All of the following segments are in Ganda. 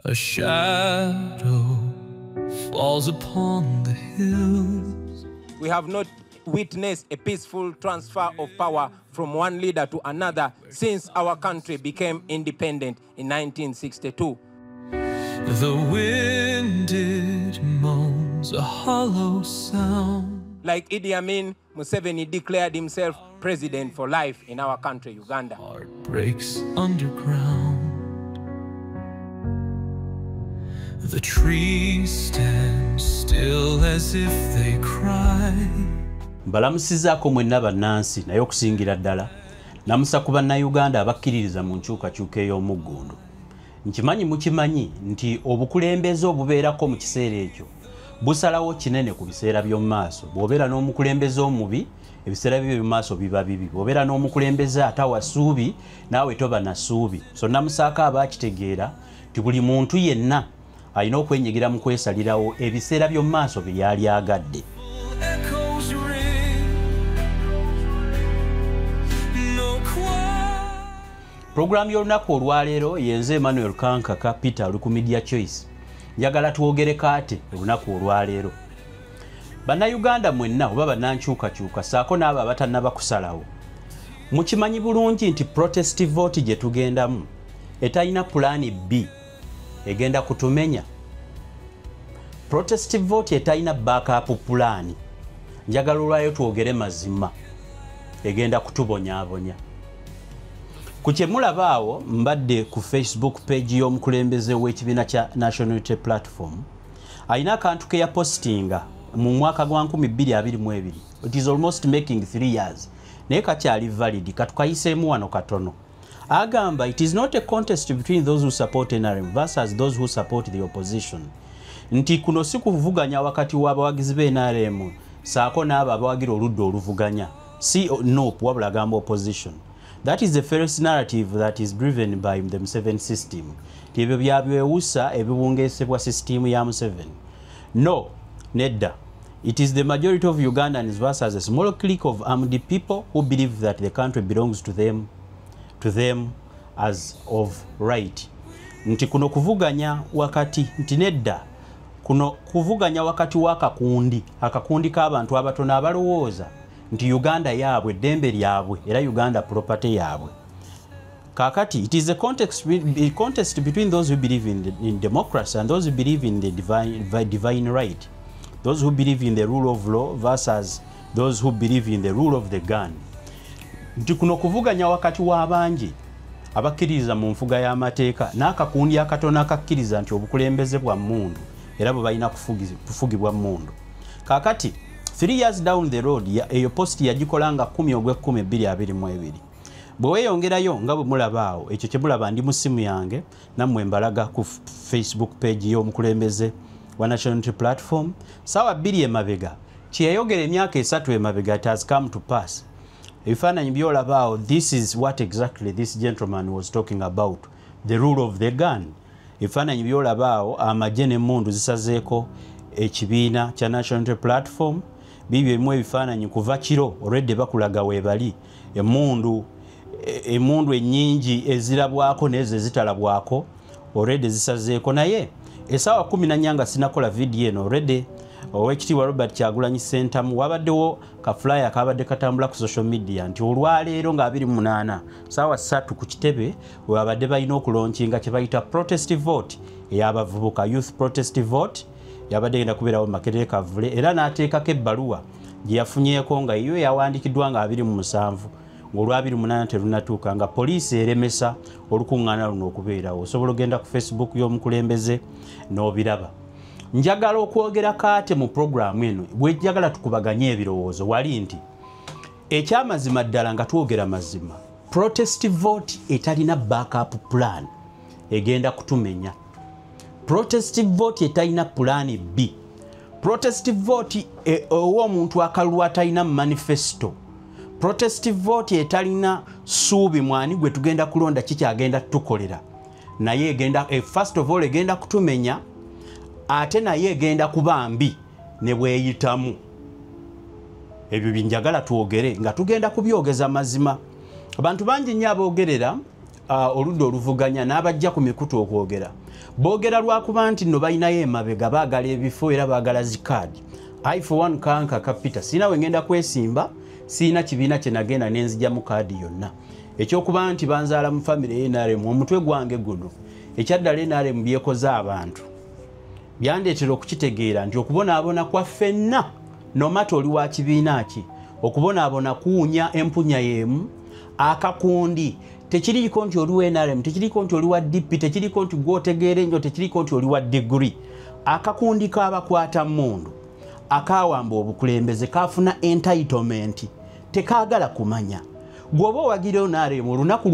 A shadow falls upon the hills. We have not witnessed a peaceful transfer of power from one leader to another since our country became independent in 1962. The wind, it moans a hollow sound. Like Idi Amin, Museveni declared himself president for life in our country, Uganda. Heart breaks underground. The trees stand still as if they cry. Mbalamusizaako mwenna bannansi, naye okusingira ddala namusa ku bannayuganda abakkiririza mu nkyukakyuka ey'omuggundu. Nkimanyi mukimanyi nti obukulembeze obubeerako mu kiseera ekyo busalawo kinene ku biseera by'omu maaso. Bw'obeera n'omukulembeze omubi, ebiseera byo by'omu maaso biba bibi. Bw'obeera n'omukulembeze atawa ssuubi, naawe toba na ssuubi. So namusaako abaakitegeera nti buli muntu yenna alina okwenyigira mu kwesalirawo ebiseera by'omu maaso bye yali agadde. Echoes ring. No quiet. Pulogulaamu y'olunaku olwaleero yenze Emmanuel Kankaka Peter oli ku Media Choice. Njagala twogere kaate olunaku olwaleero. Bannayuganda mwenna oba bannankyukakyuka ssaako n'abo abatannaba kusalawo, mukimanyi bulungi nti protest vote gye tugendamu etalina pulaani B egenda kutumenya. Protest vote etalina backup pulaani, njagala olwayo twogere mazima, egenda kutubonyaabonya. Ku kye mulaba awo, mbadde ku Facebook page y'omukulembeze w'ekibiina kya National Unity Platform. Alina akantu ke yapostinga mu mwaka gwa 2022. It is almost making 3 years, naye kakyali valid. Katukayiseemu wano katono. Agamba, "It is not a contest between those who support NRM versus those who support the opposition." Nti kuno si kuvuganya wakati w'abawagizi ba NRM saako n'abo abawagira oludda oluvuganya, si NUP, wabula agamba opposition. "That is the first narrative that is driven by the Museveni system." Nti ebyo byabyewusa ebibungeesebwa system ya Museveni. "No, nedda. It is the majority of Ugandans versus a small clique of armed people who believe that the country belongs to them as of right." Nti kuno kuvuganya wakati, nti nedda, kuno kuvuganya wakati w'akakundi, akakundi k'abantu abatono abalowooza nti Uganda yaabwe, eddembe lyabwe, era Uganda property yaabwe. Kaakati, "It is a contest between those who believe in democracy and those who believe in the divine right, those who believe in the rule of law versus those who believe in the rule of the gun." Nti kuno kuvuganya wakati w'abangi abakkiririza mu nfuga y'amateeka n'akakundi akatono akakkiriza nti obukulembeze bwa mmundu era bwe balina kufugibwa mmundu. Kaakati 3 years down the road, eyo post yagikola nga 10 ogw'ekumi 2022. Bwe weeyongerayo nga bwe mulaba awo, ekyo kye mulaba ndi mu ssimu yange, nammwe mbalaga ku Facebook page y'omukulembeze wa National Unity Platform, saawa 2 emabega, kye yayogera emyaka 3 emabega, it has come to pass. Ebifaananyi by'olaba awo, this is what exactly this gentleman was talking about, the rule of the gun. Ebifaananyi by'olaba awo, amagye n'emmundu zisazeeko ekibiina kya National Unity Platform. Biibyo ebimu ebifaananyi kuva kiro olwedde bakulaga weebali emmundu ennyingi ezirabwako n'ezo ezitalabwako olwedde zisazeeko. Naye essaawa 14 nga sinakola vidiyo eno, olwedde Oweekitiibwa Robert Kyagulanyi Ssentamu wabaddewo ka flyer kabadde katambula ku social media nti olwaleero nga 28 saawa 3 ku kitebe webabadde balina okulaunchinga kye bayita protest vote ey'abavubuka, youth protest vote, yabadde egenda kubeerawo mu Makerere Kavule. Era n'ateekako ebbaluwa gye yafunyeeko nga yo yawandiikiddwa nga 27 ng'olwa 28 terunatuuka, nga poliisi eremesa olukuŋŋaana luno okubeerawo. Osobola ogenda ku Facebook y'omukulembeze n'obiraba. Njagala okwogera kaate mu pulogulaamu eno bwejjagala tukubaganye ebirowoozo wali nti ekyamazima ddala nga twogera mazima, protest vote etalina backup plan egenda kutumenya. Protest vote etalina plan B, protest vote owa omuntu akalulu atalina manifesto, protest vote etalina ssuubi mwani gwe tugenda kulonda, kikyagenda tukolera, naye egenda first of all egenda kutumenya, ate naye egenda kuba mbi ne bweyitamu. Ebyo byenjagala twogere nga tugenda kubyogeza mazima. Abantu bangi nnyo aboogerera oludda oluvuganya n'abajja ku mikutu okwogera boogera lwakuba nti nno balinayo emabega, baagala ebifo era baagala zikaadi. I for one kanka kapita sirina we ngenda kwesimba, sirina kibiina kye nagenda nenzijjamu kaadi yonna. Ekyokuba nti banzaala mu famire ye NRM, omutwe gwange guno ekyaddala NRM byekoze abantu byandeetera okukitegeera nti okubonaabona kwa ffenna nomata oli wa kibiina ki, okubonaabona kuwunya empunya y'emu. Akakundi tekiriiko nti oli wa NRM, tekiriiko nti oli wa DP, tekiriiko nti gw'otegeera ennyo, tekiriiko nti oli wa degree. Akakundi k'abakwata mmundu akawamba obukulembeze kafuna entitlement, tekaagala kumanya. Gw'oba owagira NRM olunaku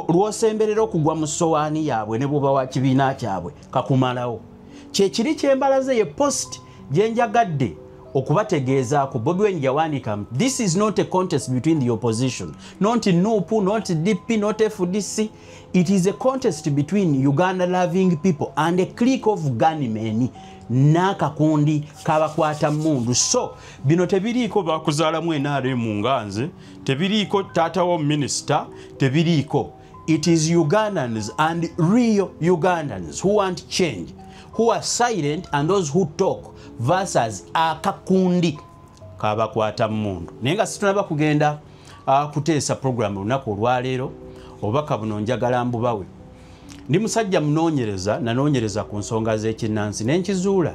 lw'osemberera okugwa mu ssowaani yaabwe ne bw'oba wa kibiina kyabwe kakumalawo. Kyekiri kyembalaze ye post gye njagadde okubategeezaako. Bobi Wine yawandiika, this is not a contest between the opposition, not NUP, not DP, not FDC. It is a contest between Uganda loving people and a clique of gunmen n'akakundi kabakwata mmundu. So bino tebiriiko bakuzaalamu NRM nga nze, tebiriiko taata wo minisita, tebiriiko. It is Ugandans and real Ugandans who want change, who are silent and those who talk versus akakundi kabakwata mmundu. Naye nga situnaba kugenda kuteesa program olunaku olwaleero, obubaka buno njagala mbubawe. Ndi musajja munoonyereza, nanoonyereza ku nsonga z'ekinnansi ne nkizuula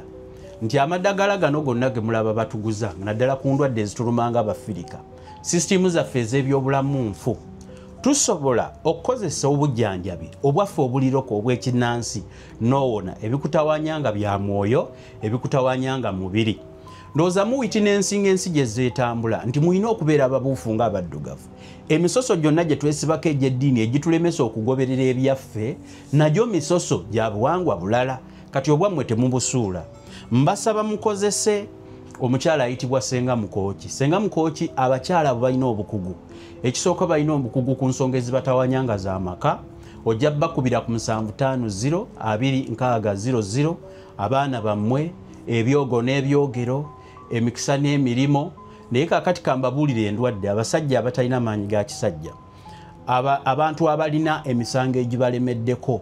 nti amaddagala gano gonna ge mulaba batuguza naddala ku ndwadde ezitulumanga Abafirika, sisitiimu zaffe ez'ebyobulamu nfu. Tusobola okukozesa obujjanjabi obwaffe obuliroko obw'ekinnansi n'owona ebikutawanyanga bya mwoyo, ebikutawanyanga mubiri. Ndowooza muwiti n'ensinga ensi gye zeetambula nti mulina okubeera ababuufu ng'abaddugavu. Emisoso gyonna gye twesibako egy'eddiini egitulemesa okugoberera ebyaffe nagyo misoso gya buwangwa bulala, kati obwammwe temubusuula. Mbasaba mukozese omukyala ayitibwa Senga Mukooki. Senga Mukooki abakyala abo balina obukugu. Ekisooka balina obukugu ku nsonga ezibatawanyanga z'amaka. Ojja bakubira ku 750 260 00 abaana bammwe, ebyogo n'ebyogero, emikisa n'emirimu. Naye kaakati kambabuulire endwadde, abasajja abatalina maanyi ga kisajja, abantu abalina emisango egibalemeddeko,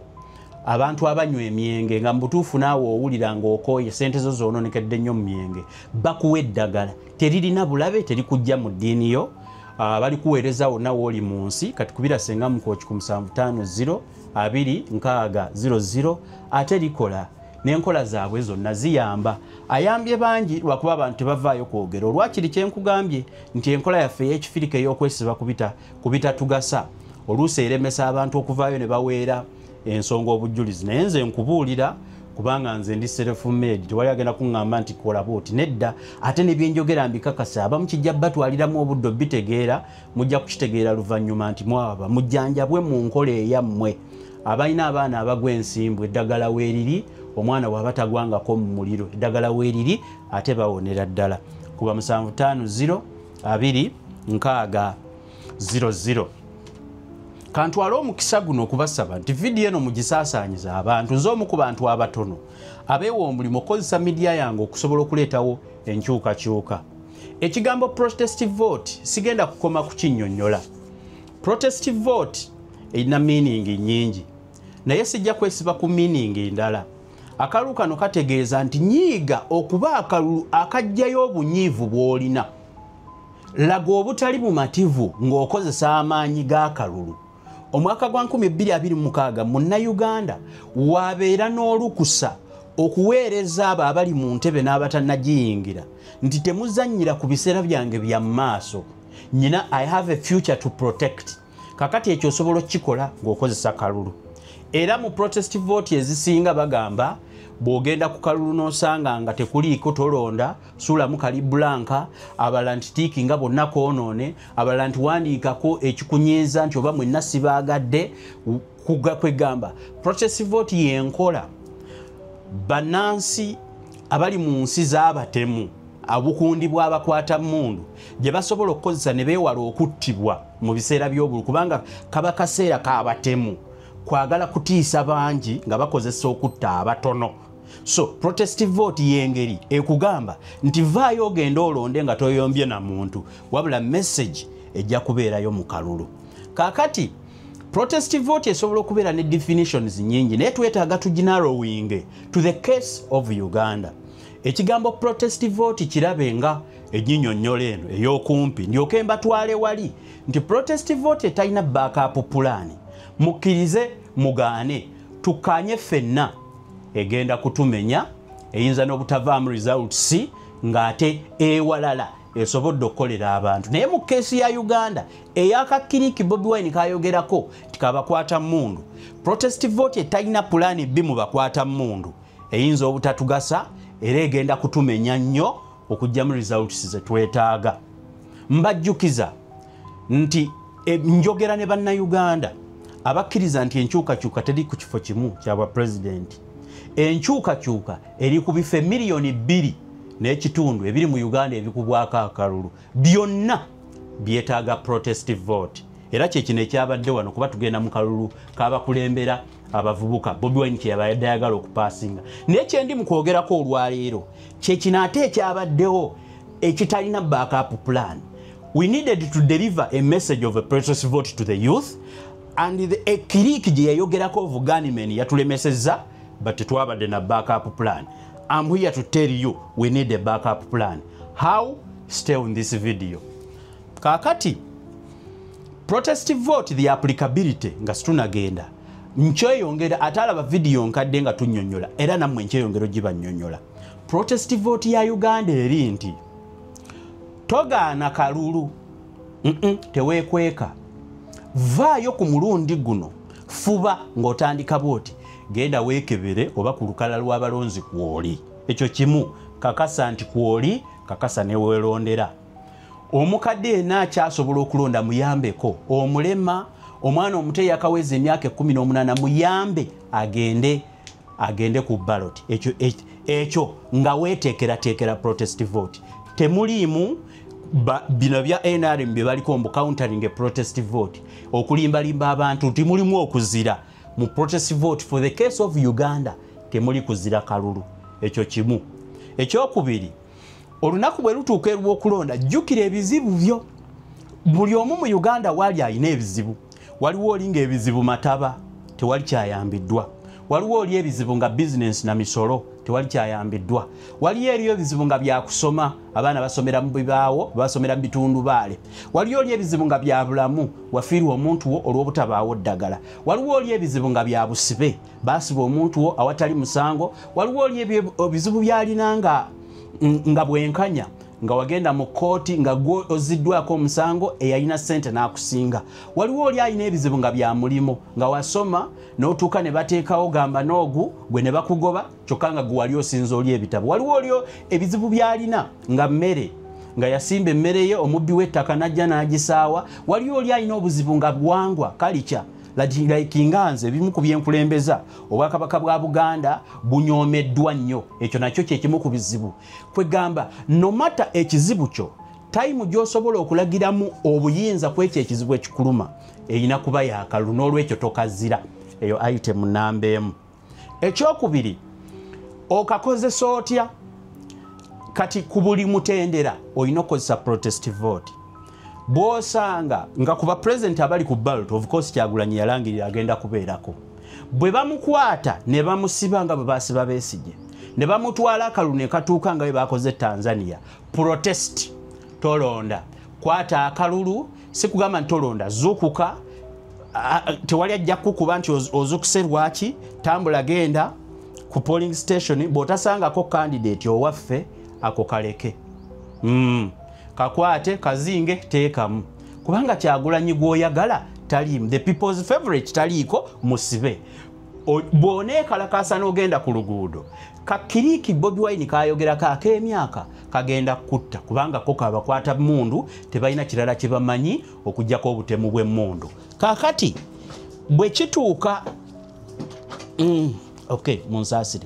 abantu abanywa emyenge nga mu butuufu naawe owulira ng'okooye, ssente zo zoononekedde nnyo mu myenge, bakuwa eddagala teririna bulabe, terikujja mu ddiini yo, balikuweereza wonna w'oli mu nsi. Kati kubira Senga Mukooki ku 750 260 00 ate likola n'enkola zaabwe zonna ziyamba. Ayambye bangi lwakuba abantu tebavaayo kwogera. Olwakiri kye nkugambye nti enkola yaffe ey'ekifirika ey'okwesiba ku bitatugasa oluusi eremesa abantu okuvaayo ne baweera ensonga obujjulizi. Naye nze nkubuulira kubanga nze ndi self made, tewali agenda kuŋŋamba nti kola bw'oti, nedda. Ate ne byenjogera mbikakasa, abamu kijja batwaliramu obudde bitegeera, mujja kukitegeera luvannyuma nti mwaba mujjanjabwe mu nkola eyammwe. Abalina abaana abagwa ensimbu, eddagala weeriri, omwana bw'aba tagwangako mu muliro, eddagala weeriri ate bawonera ddala. Kuba 750 260 00. Kantwale omukisa guno okubasaba nti vidiyo eno mugisaasaanyiza abantu. Nze omu ku bantu abatono abeewa omulimu okukozesa midiya yange okusobola okuleetawo enkyukakyuka. Ekigambo protest vote sigenda kukoma kukinnyonnyola. Protest vote erina meaning nnyingi, naye sijja kwesiba ku meaning ndala. Akalulu kano kategeeza nti nyiiga okuba akalulu akaggyayo obunyiivu bw'olina. Laga obutali bumativu ng'okozesa amaanyi g'akalulu. Omwaka gwa 2026 munnayuganda wabeera n'olukusa okuweereza abo abali mu ntebe n'abatannagiyingira nti temuzannyira ku biseera byange bya maaso. Nyina I have a future to protect. Kakati ekyo osobola okukikola ng'okozesa kalulu. Era mu protest vote ezisinga bagamba bw'ogenda ku kalulu n'osanga nga tekuliiko tolonda, suulamu kali blanka, abalala nti tiiki nga bonna koonoone, abalala nti wandiikako ekikunyiiza nti oba mwenna sibaagadde kwegamba. Protest vote y'enkola bannansi abali mu nsi z'abatemu, obukundi bw'abakwata mmundu gye basobola okukozesa ne beewala okuttibwa mu biseera by'obululu, kubanga kaba kaseera k'abatemu kwagala kutiisa bangi nga bakozesa okutta abatono. So protest vote y'engeri ekugamba nti vaayo ogende olonde nga toyombye na muntu, wabula message ejja kubeerayo mu kalulu. Kaakati Protest vote esobola okubeera ne definitions nyingi, naye twetaaga tuginarrowing to the case of Uganda. Ekigambo protest vote kirabe nga enyinyonnyola eno ey'okumpi, ndyoke mbatwale wali nti protest vote etalina backup plan, mukkirize mugaane, tukkaanye ffenna, egenda kutumenya, eyinza n'obutavaamu results ng'ate ewalala esobodde okukolera abantu. Naye mu case ya Uganda eyakakiriki Bobi Wine kayogerako nti kabakwata mmundu, protest vote etalina plan B mu bakwata mmundu eyinza obutatugasa era egenda kutumenya nnyo okuggyamu results ze twetaaga. Mbajjukiza nti njogera ne bannayuganda abakkiriza nti enkyukakyuka teri ku kifo kimu kya bwa pulezidenti. Enkyukakyuka eri ku bifo 2.5 miliyoni ebiri mu Uganda ebikubwako akalulu, byonna byetaaga protest vote. Era kyekino ekyabadde wano, kuba tugenda mu kalulu k'abakulembera abavubuka Bobi Wine kyeyabadde ayagala okupassinga. Naye kyendi mu kwogerako olwaleero kyekino ate ekyabaddewo ekitalina backup plan. We needed to deliver a message of a protest vote to the youth, and the clique gye yayogerako of gunmen yatulemesezza, but tetwabadde na backup plan. I'm here to tell you we need a backup plan. How? Stay on this video. Kaakati protest vote, the applicability, nga situnagenda nkyeyongera, ate alaba vidiyo nkadde nga tunnyonnyola, era nammwe nkyeyongera ogibannyonnyola. Protest vote ya Uganda eri nti togaana kalulu, teweekweka, vaayo ku mulundi guno, fuba ng'otandika bwoti, genda weekebere oba ku lukala lw'abalonzi kwoli. Ekyo kimu, kakasa nti kwoli, kakasa ne weerondera. Omukadde yenna akyasobola okulonda muyambeko, omulema, omwana omuto eyakaweza emyaka 18 muyambe agende ku ballot. Ekyo nga weeteekerateekera protest vote. Temuliimu bino bya NRM bye baliko mbu countering a protest vote, okulimbalimba abantu nti mulimu okuzira mu protest vote. For the case of Uganda, temuli kuzira kalulu. Ekyo kimu. Ekyokubiri, olunaku bwe lutuuka erw'okulonda, jjukira ebizibu byo. Buli omu mu Uganda waali alina ebizibu. Waliwo oli ng'ebizibu mataba, tewali kyayambiddwa. Waliwo oli ebizibu nga bizinensi na misolo, tewali kyayambiddwa. Waliyo eriyo ebizibu nga byakusoma, abaana basomera mu bibaawo, basomera mu bitundu baale. Waliyo oli ebizibu nga bya bulamu, wafiirwa omuntu wo olw'obutabaawo ddagala. Waliwo oli ebizibu nga bya busibe, baasiba omuntu wo awatali musango. Waliwo oli ebizibu by'alina nga bwenkanya, nga wagenda mu kkooti nga gwe oziddwako omusango, eyalina ssente n'akusinga. Waliwo oli alina ebizibu nga bya mulimu, nga wasoma n'otuuka ne bateekawo gamba n'ogu gwe ne bakugoba, kyokka nga gwe wali osinza oli ebitabo. Waliwo oli ebizibu by'alina nga mmere, nga yasimba emmere ye, omubbi w'ettaka n'ajja n'agisaawa. Waliwo oli alina obuzibu nga bwangwa kalica, like nga nze ebimu ku byenkulembeza, obwakabaka bwa Buganda bunyoomeddwa nnyo. Ekyo nakyo kyekimu ku bizibu. Kwegamba no matter ekizibu kyo, time gy'osobola okulagiramu obuyinza ku ekyo ekizibu ekikuluma erina kuba yakalulu. N'olwekyo tokazira. Eyo item namba 1. Ekyokubiri, okakozesa otya? Kati ku buli mutendera olina okukozesa protest vote. Bw'osanga nga kuba president abali ku ballot, of course Kyagulanyi yalangirira agenda kubeerako, bwe bamukwata ne bamusiba nga bwe basiba Besigye, ne bamutwala akalulu ne katuuka nga bwe bakoze Tanzania, protest, tolonda, kwata akalulu. Si kugamba nti tolonda, zuukuka, tewali ajja kukuba nti ozukuse lwaki. Tambula, genda ku polling station. Bw'otasangako candidate owaffe, ako kaleke. Kakwate, kazinge, teekamu, kubanga Kyagulanyi gw'oyagala taliimu, the people's favorite taliiko, musibe. Bw'oneekalakaasa n'ogenda ku luguudo, kakiriiki Bobi Wine kayogerako ak'emyaka kagenda kutta, kubanga ko kabakwata mundu, tebalina kirala kye bamanyi okuggyako obutemu bw'emmundu. Kaakati bwe kituuka, okay, munsaasire,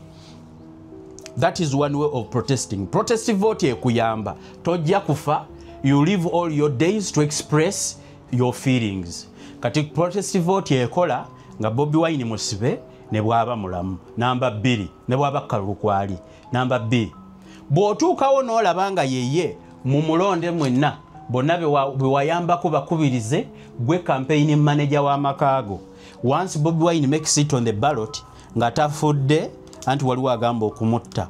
that is one way of protesting. Protest vote ekuyamba, tojja kufa, you live all your days to express your feelings. Kati protest vote ekola nga Bobi Wine musibe ne bwaba mulamu. Namba 2, ne bwaba kalulu kwali. Namba 2, bw'otuukawo n'olaba nga yeye, mumulonde mwenna. Bonna be wayambako bakubirize, gwe campaign manager w'amakaago. Once Bobi Wine makes it on the ballot, nga tafudde, anti waliwo agamba okumutta,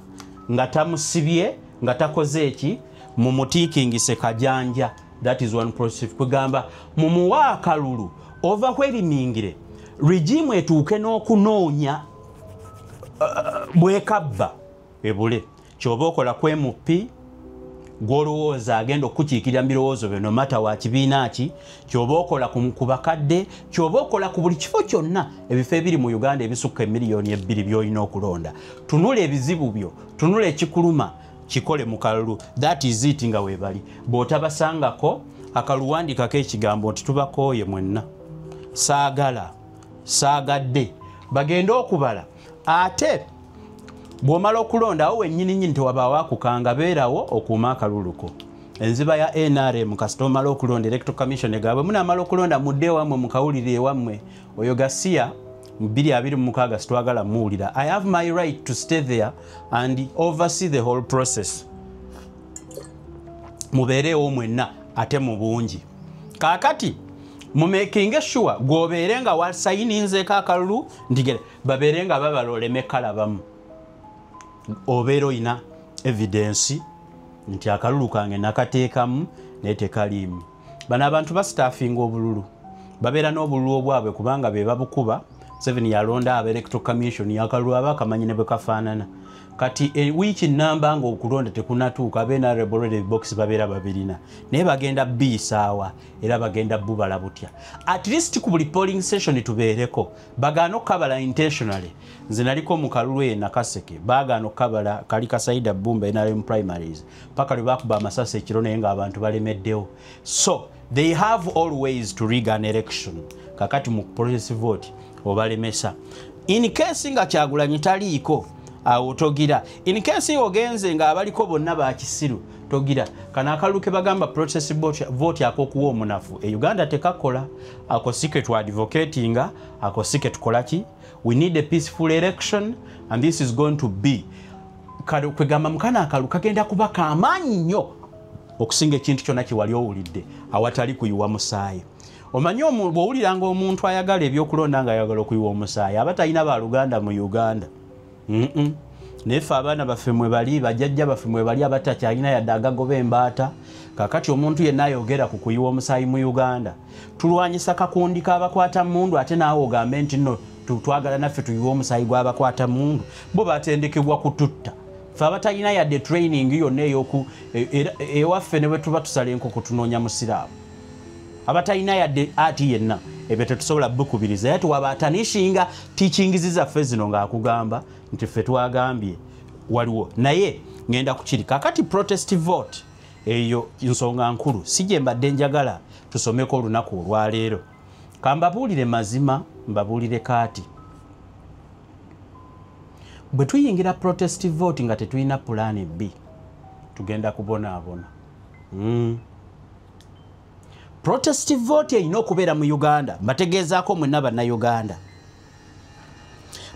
nga tamusibye, nga takoze eki, mumutiikingise kajanja. That is one process. Kugamba mumuwa akalulu overwhelmingly, regime etuuke n'okunoonya bwekabba ebule. Kyoba okola ku MP gw'olowooza agenda okukiikirira mu birowoozo byo, no matter wa kibiina ki, kyoba okola ku bakadde, kyoba okola ku buli kifo kyonna, ebifo ebiri mu Uganda ebisukka 2 million by'olina okulonda. Tunula ebizibu byo, tunula ekikuluma, kikole mu kalulu. That is it. Nga weebali bw'otabasangako akaluwandikako ekigambo nti tubakooye mwenna, saagala, saagadde, bagende okubala. Ate bw'omala okulonda, awo wennyini nnyini tewabaawo akukanga, beerawo okuuma akaluluko. Enziba ya NRM, kasita omala okulonda, Electoral Commission egabwe, munaamala okulonda mudde ewammwe, mukawulire ewammwe. Oyo gasiya mu 2026 sitwagala muwulira. I have my right to stay there and oversee the whole process. Mubeereewo mwenna ate mu bungi. Kaakati mumakinge sure gw'obeere nga wasayininzeeko akalulu ntigere babeere nga babala oleme kalabamu, obeera oyina evidence nti akalulu kange nakateekamu naye tekaliimu. Bano abantu basitaafinga obululu, babeera n'obululu obwabwe kubanga be babukuba. 7 yalonda aba Electoral Commission, akalulu aba akamanyi ne bwe kafaanana. Kati wiiki namba nga okulonda tekunatuuka, abe NRM already box babeera babirina, naye bagenda biyisaawa era bagenda bubala butya? At least ku buli polling station tubeereko, bagaana okukabala intentionally. Nze naliko mu kalulu e Nakaseke, baagaana okukabala kali kasaida Bumba, NRM primaries, paka lwe bakuba amasasi ekiro, naye ng'abantu balemeddewo. So they have always to rig an election. Kakati mu protest vote obalemesa. In case nga Kyagulanyi taliiko awo togira, in case ogenze nga abaliko bonna bakisiru togira. Kano akalulu ke bagamba protest vote akokuwa omunafu e Uganda tekakola. Ako sike tu advocatinga, ako sike tukolaki. We need a peaceful election and this is going to be kwegamba mukana akalulu kagenda kuba kamaanyi nnyo okusinga ekintu kyonna kyewali owulidde awatali kuyiwa musaayi. Omanyi bw'owuliranga omuntu ayagala ebyokulonda nga ayagala okuyiwa omusaayi, aba talina baluganda mu Uganda. Naye ffe abaana baffe mwe bali, bajjajja baffe mwe bali, abatakyalina yadde agagoba embaata. Kakati omuntu yenna ayogera ku kuyiwa omusaayi mu Uganda, tulwanyisa kakundi k'abakwata mundu, ate naawe ogambe nti nno twagala naffe tuyiwe omusaayi gw'abakwata mundu. Bo batendekebwa kututta, ffe abatalina yadde training yonna eyoku ewaffe ne bwe tuba tusala enkoko tunoonya musiraamu, abatalina yadde ati yenna, ebyo tetusobola bukubiriza. Naye tuwaba atanishinga teachings zaffe zino ng'akugamba nti ffe twagambye waliwo, naye ngenda kukiri. Kakati protest vote eyo nsonga nkulu, si gye mbadde njagala tusomeko olunaku olwaleero. Kambabuulire mazima, mbabuulire kaati, bwe tuyingira protest vote nga tetulina plan B, tugenda kubonaabona. Protest vote erina okubeera mu Uganda. Mbategeezaako mwenna Bannayuganda,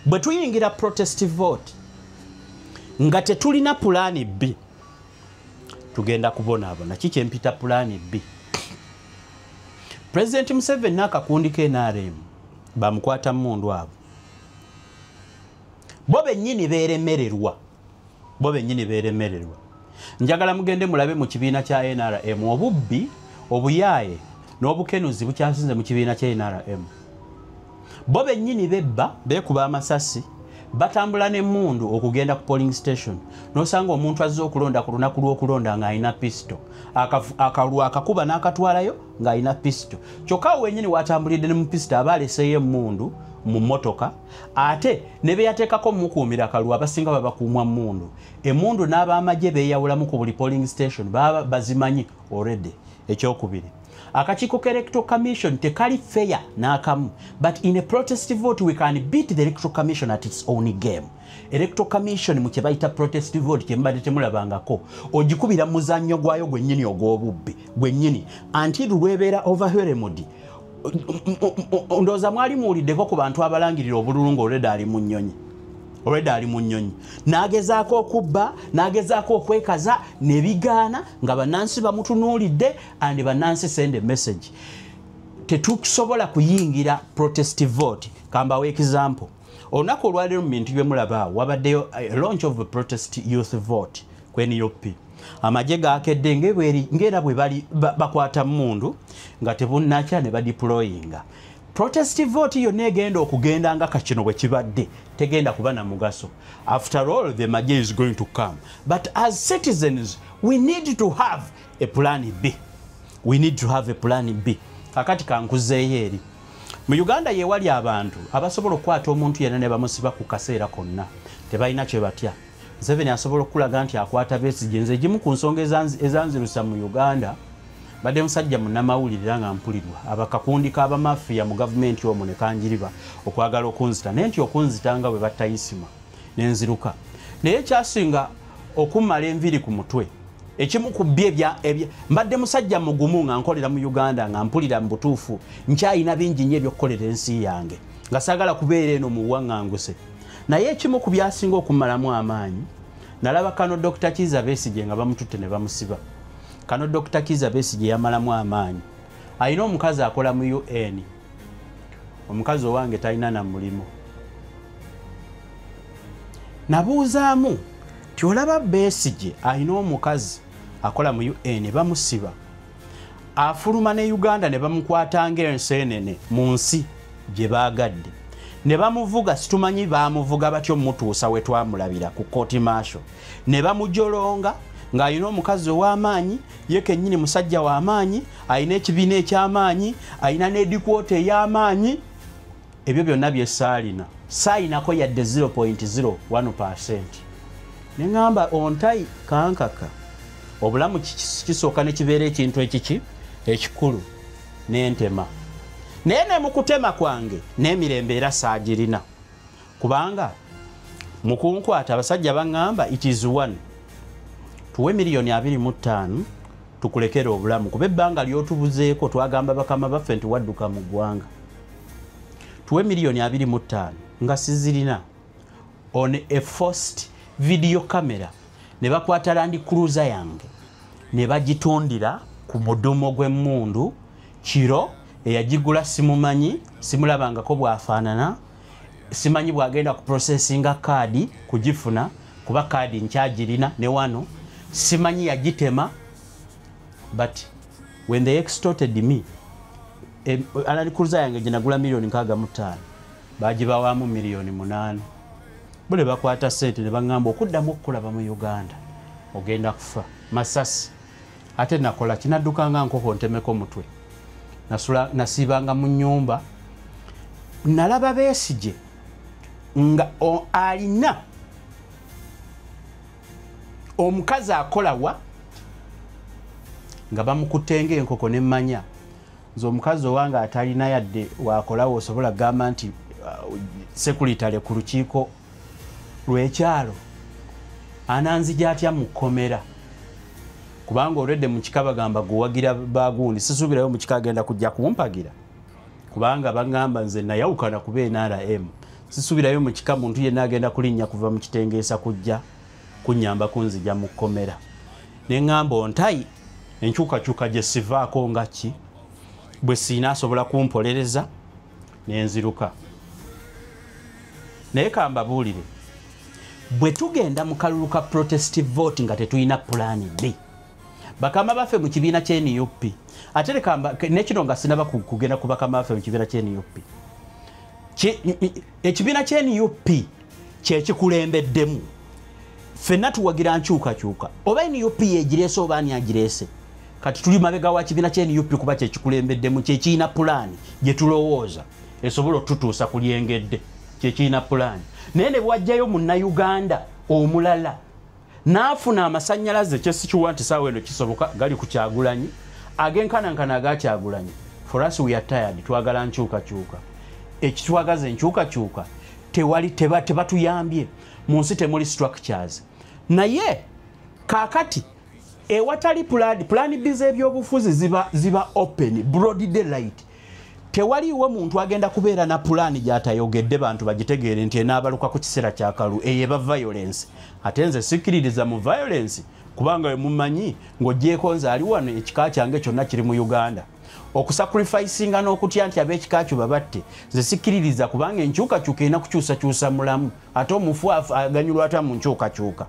bwe tuyingira protest vote nga tetulina plan B, tugenda kubonaabona. Kikyempita plan B, President Museveni n'akakundi ke NRM bamukwata mundu abo bo bennyini beeremererwa, bo bennyini beeremererwa. Njagala mugende mulabe mu kibiina kya NRM, obubbi, obuyaaye n'obukenuzi bukyasinze mu kibiina kya NRM. Bo bennyini bebba, beekuba amasasi, batambula n'emmundu okugenda ku polling station, n'osanga omuntu azze okulonda ku lunaku lw'okulonda ng'alina pisto, akalulu akakuba n'akatwalayo ng'alina pisto. Kyokka awo wennyini watambulidde ne mu pisto, aba aleseeyo emmundu mu mmotoka, ate ne be yateekako mumukuumira akalulu abasinga babakuumwa mmundu. Emmundu n'abamagye beeyawulamu ku buli polling station, baba bazimanyi already. Ekyokubiri, akakiiko ka Electoral Commission tekali fair n'akamu, but in a protest vote we can beat the Electoral Commission at its own game. Electoral Commission mu kye bayita protest vote, kye mubadde temulabangako, ogikubira muzannyo gwayo gwennyini ogw'obubbi gwennyini until lwebeera overwhelmed. Ndowooza mwali muwuliddeko ku bantu abalangirira obululu ng'olwedde ali mu nnyonyi. Already ali mu nnyonyi, n'agezaako okubba, n'agezaako okwekaza, ne bigaana nga bannansi bamutunuulidde. And bannansi send a message, tetusobola kuyingira protest vote. Kambawo example, olunaku olwaleero mu bintu byemulaba awo wabaddeyo a launch of a protest youth vote ku NUP. Amagye gakedde ng'era bwe bali bakwata mundu nga tebunnakya ne badeployinga. Protest vote yonna egenda okugenda nga kakino bwe kibadde tegenda kuba na mugaso. After all, the magye is going to come, but as citizens we need to have a plan B. We need to have a plan B. Kakati kankuzeeyo eri mu Uganda yewali abantu abasobola okukwata omuntu yenna ne bamusiba ku kaseera konna, tebalina kye batya. Museveni asobola okulaga nti akwata Besigye. Nze egimu ku nsonga ezanzirusa mu Uganda, badde musajja munnamawulire nga mpulirwa abakakundi k'abamafiya mu gavumenti omwo ne kanjiriba okwagala okunzita, naye nti okunzita nga bwe battayisima nenziruka. Naye ekyasinga okumala enviri ku mutwe, ekimu ku byo mbadde musajja mugumu nga nkolera mu Uganda, nga mpulira mu butuufu nkyayina bingi nnyo ebyokukolera ensi yange, nga saagala kubeera eno mu buwaŋŋanguse. Naye ekimu ku byasinga okumalamu amaanyi, nalaba kano Dr. Kizza Besigye nga bamututte ne bamusiba. Kano Dr. Kizza Besigye yamalamu amaanyi. Alina omukazi akola mu UN, omukazi owange talina na mulimu. Nabuuzaamu ti olaba Besigye alina omukazi akola mu UN, bamusiba, afuluma ne Uganda ne bamukwata ng'enseenene mu nsi gye baagadde ne bamuvuga, situmanyi bamuvuga batyo mutuusa we twamulabira ku court martial, ne bamujolonga ng'alina omukazi ow'amaanyi, ye kennyini musajja w'amaanyi, alina ekibiina eky'amaanyi, alina n'edikwota ey'amaanyi. Ebyo byonna bye saalina, saayinako yadde 0.01%. Ne ŋŋamba ontayi kankaka, obulamu kisooka ne kibeera ekintu ekiki ekikulu, n'entema. Naye ne mu kutema kwange n'emirembe era saagirina, kubanga mu kunkwata abasajja baŋŋamba it is one, tuwe 25 miliyoni tukulekere obulamu, kuba ebbanga ly'otubuzeeko twagamba bakama baffe nti wadduka mu ggwanga. Tuwe 25 miliyoni, nga sizirina. On a forced video camera ne bakwata Land Cruiser yange ne bagitundira ku mudumo gw'emmundu kiro. Eyagigula simumanyi, simulabangako bw'afaanana, simanyi bw'agenda ku processinga kaadi kugifuna, kuba kaadi nkyagirina ne wano, simanyi yagitema. But when they extorted me, Land Cruiser yange gye nagula 65 miliyoni bagibawaamu 8 miliyoni. Bule bakwata ssente ne baŋŋamba okuddamu okukulaba mu Uganda ogenda kufa masasi. Ate nakola kinadduka nga nkoko ntemeko mutwe, nasula nasiibanga mu nnyumba. Nalaba Besigye nga alina omukazi akola wa nga bamukutte ng'enkoko, ne mmanya nze omukazi owange atalina yadde wakolawo osobola kugamba nti sekuritale ku lukiiko lw'ekyalo ananzija atya mu kkomera, kubanga olwedde mu kika bagamba guwagira bagundi, sisuubirayo mu kika agenda kujja kumpagira, kubanga bagamba nze nayawukana kuba NRM. Sisuubirayo mu kika muntu yenna agenda kulinnya kuva mu kitengeesa kujja kunnyamba kunzija mu kkomera. Ne ŋŋamba ontayi enkyukakyuka gye sivaako nga ki bwe siina asobola kumpolereza, nenziruka. Naye kambabuulire, bwe tugenda mu kalulu ka protest vote nga tetulina plan B, bakama baffe mu kibiina kye NUP, ate leka nekino nga sinaba kugenda ku bakama baffe mu kibiina kye NUP, ekibiina kye NUP kyekikulembeddemu, ffenna tuwagira nkyukakyuka, oba NUP yegireese oba ani agireese. Kati tuli mabega wa kibiina kye NUP kuba kyekikulembeddemu, kyekirina pulaani gye tulowooza esobola otutuusa ku lyengedde, kyekirina pulaani. Naye ne bwajjayo munnayuganda omulala n'afuna amasannyalaze, kyesikiwa nti saawa eno kisoboka gali ku Kyagulanyi agenkanankana aga Kyagulanyi, for us we are tired, twagala nkyukakyuka. Ekitwagaza enkyukakyuka tewali, tebatuyambye mu nsi, temuli structures. Naye kaakati ewatali plan, plan B z'ebyobufuzi ziba open broad daylight. Tewaliwo muntu agenda kubeera na pulaani gy'atayogedde bantu bagitegeere nti enaabaluka ku kiseera kyakalu eyo eba violence. Ate nze sikkiririza mu violence, kubanga mumanyi ng'ogyeko nze ali wano, ekika kyange kyonna kiri mu Uganda. Okusacrificinga n'okutya nti ab'ekika kyo babatte, nze sikkiririza, kubanga enkyukakyuka erina kukyusakyusa mulamu, ate omufu aganyulwa atya mu nkyukakyuka?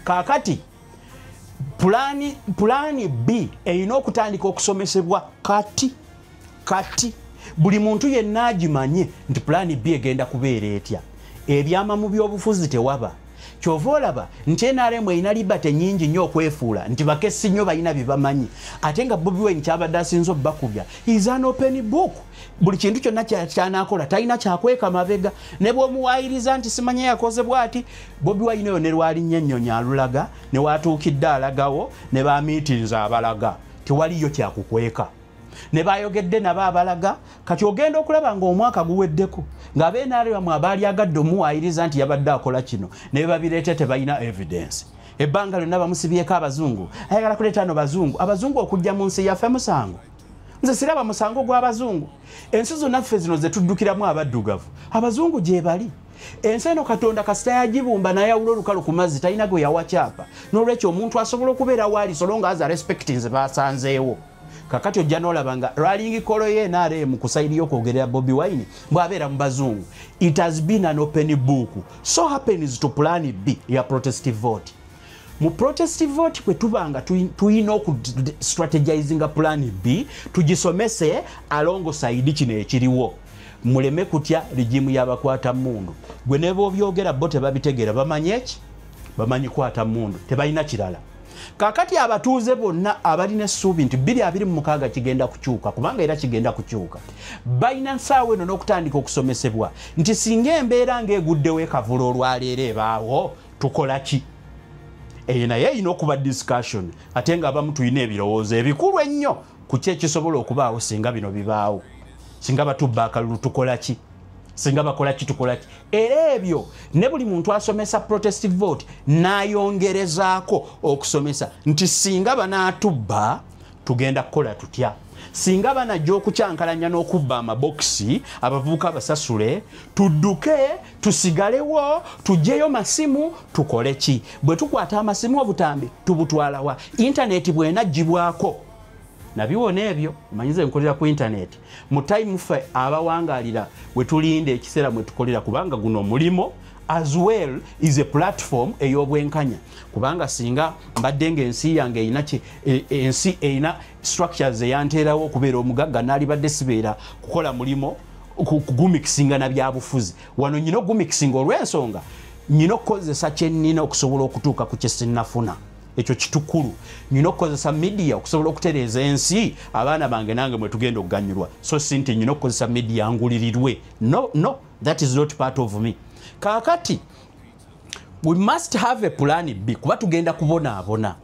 Kaakati pulaani B erina okutandika okusomesebwa kati kati, buli muntu yenna agimanye nti pulaani B egenda kubeera etya. Ebyama mu byobufuzi tewaba. Kyova olaba nti NRM erina liberty nnyingi nnyo okwefuula nti bakessi nnyo, balina bye bamanyi, ate nga Bobi Wine kyabadde asinza obbakubya is an open book. Buli kintu kyonna kyanakola talina kyakweka mabega, ne bw'omuwaayiriza nti simanya yakoze bw'ati. Bobi Wine oyo ne lwalinnya ennyonyi alulaga, ne watuukidde alagawo, ne bamiitinza abalaga, tewaliyo kyakukweka, ne bayogedde nabo abalaga. Kati ogenda okulaba ng'omwaka guweddeko ng'abe NRM abaali agadde omuwaayiriza nti yabadde akola kino ne babireete tebalina evidence. Ebbanga lyonna bamusibyeko abazungu, ayagala kuleeta no bazungu. Abazungu okujja mu nsi yaffe musango? Nze siraba musango gw'abazungu. Ensi zonna ffe zino ze tuddukiramu abaddugavu, abazungu gye bali. Ensi eno Katonda kasita yagibumba n'ayawula olukalu ku mazzi, talina gwe yawa kyapa. N'olwekyo omuntu asobola okubeera waali so long as respectinze basanzeewo. Kakati ojja n'olaba nga rallying call ye NRM ku side y'okwogerera Bobi Wine bw'abeera mu bazungu. It has been an open book. So happens to plan B ya protest vote. Mu protest vote kwe tuba nga tuyina okustrategizinga plan B, tugisomese alongside kino ekiriwo. Muleme kutya regime y'abakwata mundu. Gwe ne bw'obyogera bo tebabitegeera, bamanyi eki? Bamanyi kwata mundu, tebalina kirala. Kakati abatuuze bonna abalina essuubi nti 2026 kigenda kukyuka, kubanga era kigenda kukyuka, balina nsaawa eno n'okutandika okusomesebwa nti singa embeera ng'eguddewo ekavula olwaleero ebaawo, tukola ki? Eyo naye erina okuba discussion, ate ng'abamu tulina ebirowoozo ebikulu ennyo ku ki ekisobola okubaawo singa bino bibaawo. Singa batubba akalulu, tukola ki? Singa bakola ki, tukola ki? Era ebyo ne buli muntu asomesa protest vote n'ayongerezaako okusomesa nti singa banaatubba tugenda kukola tutya, singa banajja okukyankalanya n'okubba amabokisi, abavubuka basasule, tudduke, tusigalewo, tugyeyo masimu, tukole ki? Bwe tukwata amasimu obutambi tubutwalawa? Intaneti bw'enaggyibwako, nabiwona ebyo omanyize nkolera ku intaneti mu time. Ffe abawangalira we tulinda ekiseera mwe tukolera, kubanga guno omulimu as well is a platform ey'obwenkanya, kubanga singa mbadde nga ensi yange erina ensi erina structures eyanteerawo okubeera omugagga, naalibadde sibeera kukola mulimo kugumixinga na byabufuzi. Wano nyina ogumixinga olw'ensonga nyina okukozesa kyennina okusobola okutuuka ku kyesinnafuna. Ekyo kitukulu. Nyina okukozesa media okusobola okutereeza ensi abaana bange nange mwe tugenda okuganyulwa, so si nti nyina okukozesa media ngulirirwe. No, no, that is not part of me. Kaakati we must have a plan B, kuba tugenda kubonaabona.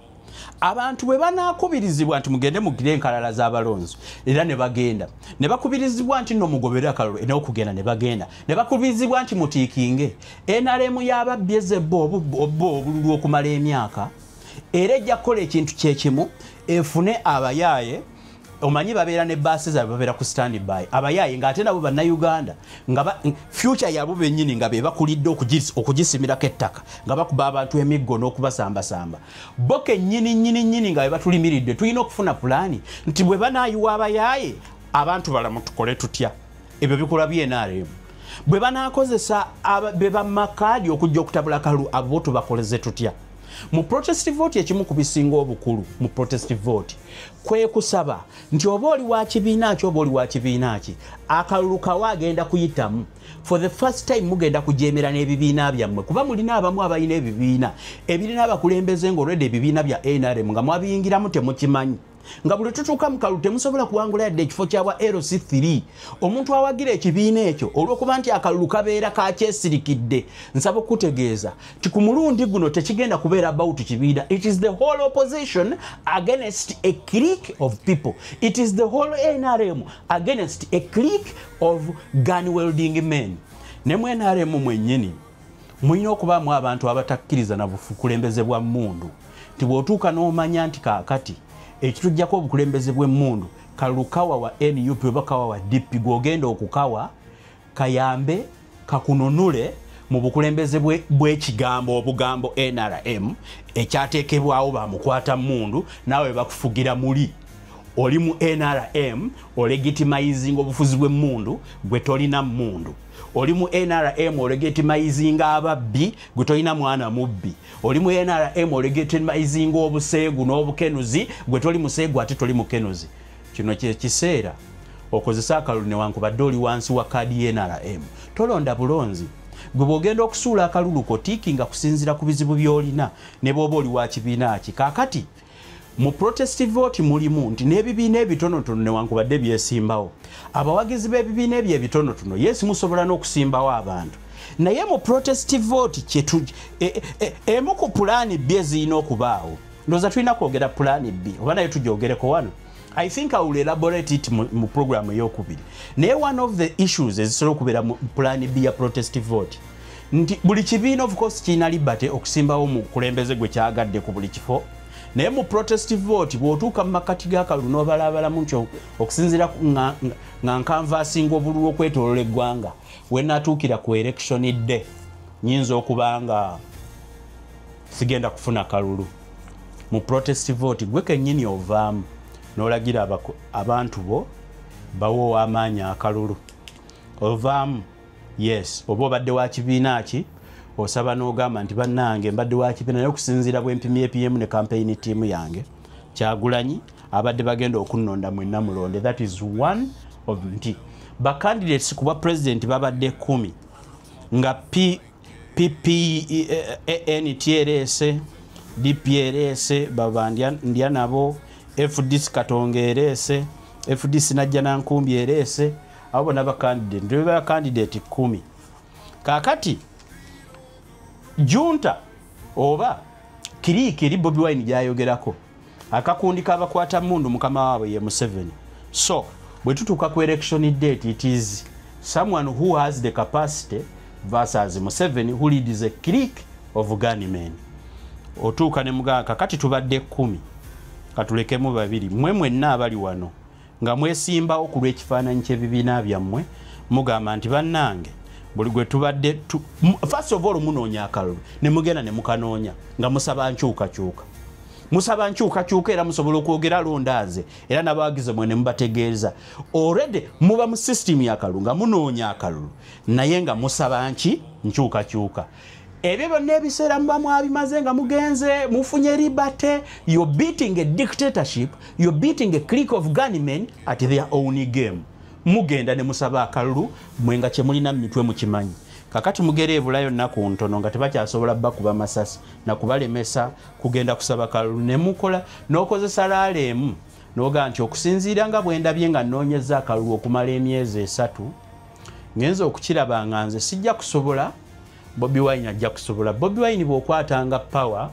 Abantu bwe banaakubirizibwa nti mugende mugire enkalala z'abalonzi, era ne bagenda ne bakubirizibwa nti nno mugobere akalulu n'okugenda ne bagenda ne bakubirizibwa nti mutiikinge, NRM y'ababbi ezebba obba obululu okumala emyaka, era ejja kukola ekintu kyekimu, efune abayaaye. Omanyi babeera ne baasi zaabwe, babeera ku stand by, abayaaye, ng'ate nabo Bannayuganda nga future yabo bennyini nga be bakulidde okugisimirako ettaka, nga bakuba abantu emiggo n'okubasambasamba bo kennyini nnyini nnyini nga be batulimiridde. Tulina okufuna pulaani nti bwe banaayiwa abayaaye, abantu balamu tukole tutya? Ebyo bikolwa bya NRM. Bwe banaakozesa be bamakaadi okujja okutabula kalulu, abo tubakoleze tutya? Mu protest vote, ekimu ku bisinga obukulu mu protest vote kwe kusaba nti oba oli wa kibiina ki, oba oli wa kibiina ki, akalulu kawa agenda kuyitamu. For the first time mugenda kujemera n'ebibiina byammwe, kuba mulina abamu abalina ebibiina ebirina abakulembeze ng'olwedde ebibiina bya NRM nga mwabiyingiramu temukimanyi, nga buli tutuuka mu kalulu temusobola kuwangula yadde ekifo kyabwa LC3. Omuntu awagira ekibiina ekyo, olw'okuba nti akalulu kabeera kakyesirikidde, nsaba okutegeeza ti ku mulundi guno tekigenda kubeera about kibiina. It is the whole opposition against a clique of people. It is the whole NRM against a clique of gun wielding men. Ne mu NRM mwennyini mulina okubaamu abantu abatakkiriza na bukulembeze bwa mmundu, nti bw'otuuka n'omanya nti kaakati ekitujjako obukulembeze bw'emmundu Kalukawa wa NUP oba kawa wa DP gwogenda okukawa kayambe kakununule mu bukulembeze bw'ekigambo obugambo NRM ekyateekebwawo bamukwata mundu naawe bakufugira muli. Oli mu NRM olegitimizing obufuzi bw'emmundu gwe tolina mmundu. Oli mu NRM olegitimizing ababbi gwe tolina mwana mubbi. Oli mu NRM olegitimizing obuseegu n'obukenuzi gwe toli museegu ate toli mukenuzi. Kino kye kiseera okozesa akalulu newankubadde oli wansi wa kaadi NRM. Tolonda bulonzi. Gwe bw'ogenda okusuula akalulu ko tiikinga kusinziira ku bizibu by'olina ne bw'oba oli wa kibiina ki. Kaakati mu protest vote mulimu nti n'ebibiina ebitonotono newankubadde byesimbawo, abawagizi b'ebibiina ebyo ebitonotono yes musobola n'okusimbawo abantu, naye mu protest vote emu ku pulaani B ezirina okubaawo. Ndowooza tulina kwogera pulaani B oba naye tugyogereko wano. I think I will elaborate it mu program eyokubiri. Naye one of the issues ezisobola okubeera mu pulaani B ya protest vote nti buli kibiina of course kirina liberty okusimbawo mukulembeze gwe kyagadde ku buli kifo, naye mu protest vote bw'otuuka mu makkati g'akalulu n'obalaabalamu nti okusinziira nga nkanvaasinga obululu okwetooloola eggwanga, we naatuukira ku election day nnyinza okuba nga sigenda kufuna kalulu. Mu protest vote gwe kennyini ovaamu n'olagira abantu bo bawe ow'amaanyi akalulu. Ovaamu yes, oba obadde wa kibiina ki osaba n'ogamba nti bannange mbadde wa kibiina naye okusinziira bwe mpimye APM ne campaign team yange Kyagulanyi abadde bagenda okunnonda mwenna mulonde. That is one of nti ba candidates ku bwa president babadde 10 nga PPANTRS, DPRS baba ndya nabo, FDC Katonga erese, FDC Najjanankumbi erese, abo bonna ba candidate ba candidate 10. Kaakati junta oba kiriiki eri Bobi Wine gy'ayogerako akakundi k'abakwata mundu mukama waabwe ye Museveni. So bwe tutuuka ku election date, it is someone who has the capacity versus Museveni who leads a clique of gunmen. Otuuka ne mugamba kakati tubadde 10 katulekemu 2, mmwe mwenna abali wano nga mwesimbawo ku lw'ekifaananyi ky'ebibiina byammwe mugamba nti bannange buli gwe tubadde first of all munoonya akalulu ne mugenda ne mukanoonya nga musaba nkyukakyuka, musaba nkyukakyuka era musobola okwogera londaze era n'abawagizi mwe ne mubategeeza. Already muba mu system y'akalulu nga munoonya akalulu naye nga musaba nkyukakyuka. Ebyo byonna ebiseera muba mwabimaze nga mugenze mufunye liberty. You're beating a dictatorship, you're beating a clique of gunmen at their own game. Mugenda ne musaba akalulu mwe nga kye mulina mu mitwe mukimanyi. Kakati mugere ebulayo nnaku ntono nga tebakyasobola bakuba masasi na kubalemesa kugenda kusaba kalulu, ne mukola n'okozesa laala emu n'ogaa nti okusinziira nga bwe ndabye nga nnoonyeza akalulu okumala emyezi 3 ngenza okukiraba nga nze sijja kusobola, Bobi Wine ajja kusobola. Bobi Wine bw'okwatanga power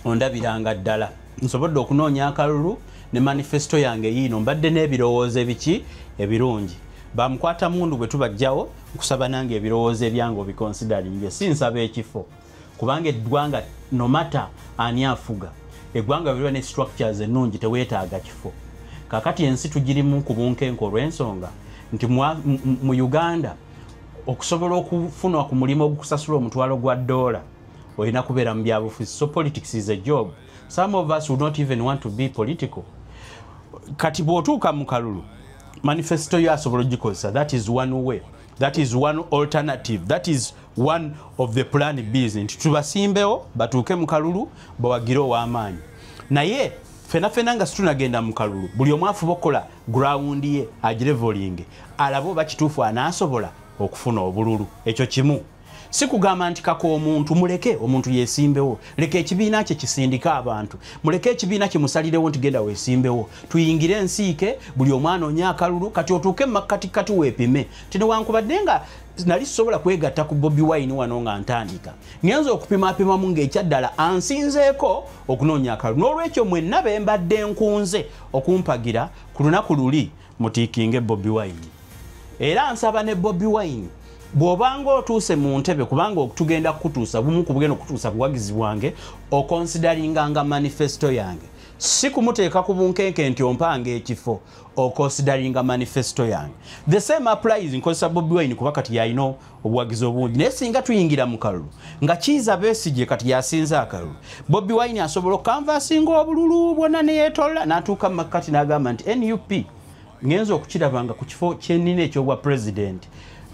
ondabiranga ddala nsobodde okunoonya akalulu ne manifesto yange yiino mbadde n'ebirowoozo ebiki ebirungi. Bamukwata mundu bwe tubajjawo nkusaba nange ebirowoozo ebyange obiconsideringe, si nsaba ekifo kubanga eggwanga no matter ani afuga eggwanga bwe liba ne structures ennungi teweetaaga kifo. Kaakati ensi tugirimu ku bunkenke olw'ensonga nti mu Uganda okusobola okufuna ku mulimu ogukusasula $1,000 olina kubeera mu byabufuzi. So politics is a job. Some of us would not even want to be political. Kati bw'otuuka mu kalulu manifesto yo asobola ogikozesa. That is one way, that is one alternative, that is one of the plan Bs nti tubasimbewo batuuke mu kalulu bawagire ow'amaanyi. Naye fena fena nga situnagenda mu kalulu buli omu afuba okukola ground ye agirevolinge alabe oba kituufu anaasobola okufuna obululu. Ekyo kimu. Si kugamba nti kako omuntu muleke omuntu yesimbewo, leka ekibiina kye kisindike abantu, muleke ekibiina kimusalirewo nti genda weesimbewo, tuyingire ensiike buli omwana onye akalulu. Kati otuuke mu makkatikati weepime ti newankubadde nga nali sisobola kwegatta ku Bobi Wine wano nga ntandika, ngenza okupimapimamu ng'ekyaddala ansinzeeko okunoonya akalulu. N'olwekyo mwenna be mbadde nkunze okumpagira ku lunaku luli mutiikinge Bobi Wine. Era nsaba ne Bobi Wine bw'obanga otuuse mu ntebe, kubanga tugenda kukutuusa bumu ku bugenda okutuusa buwagizi bwange, okonsidaringanga manifesto yange. Si kumuteeka ku bunkenke nti ompanga ekifo oconsideringa manifesto yange. The same applies, nkozesa Bobi Wine kuba kati yalina obuwagizi obungi, naye singa tuyingira mu kalulu nga Kiiza Besigye kati yasinza akalulu, Bobi Wine asobola okucanvassinga obululu bwonna neyeetolla n'atuuka mu makkati n'agamba nti NUP ngenza okukiraba nga ku kifo kyenina ekyobwa president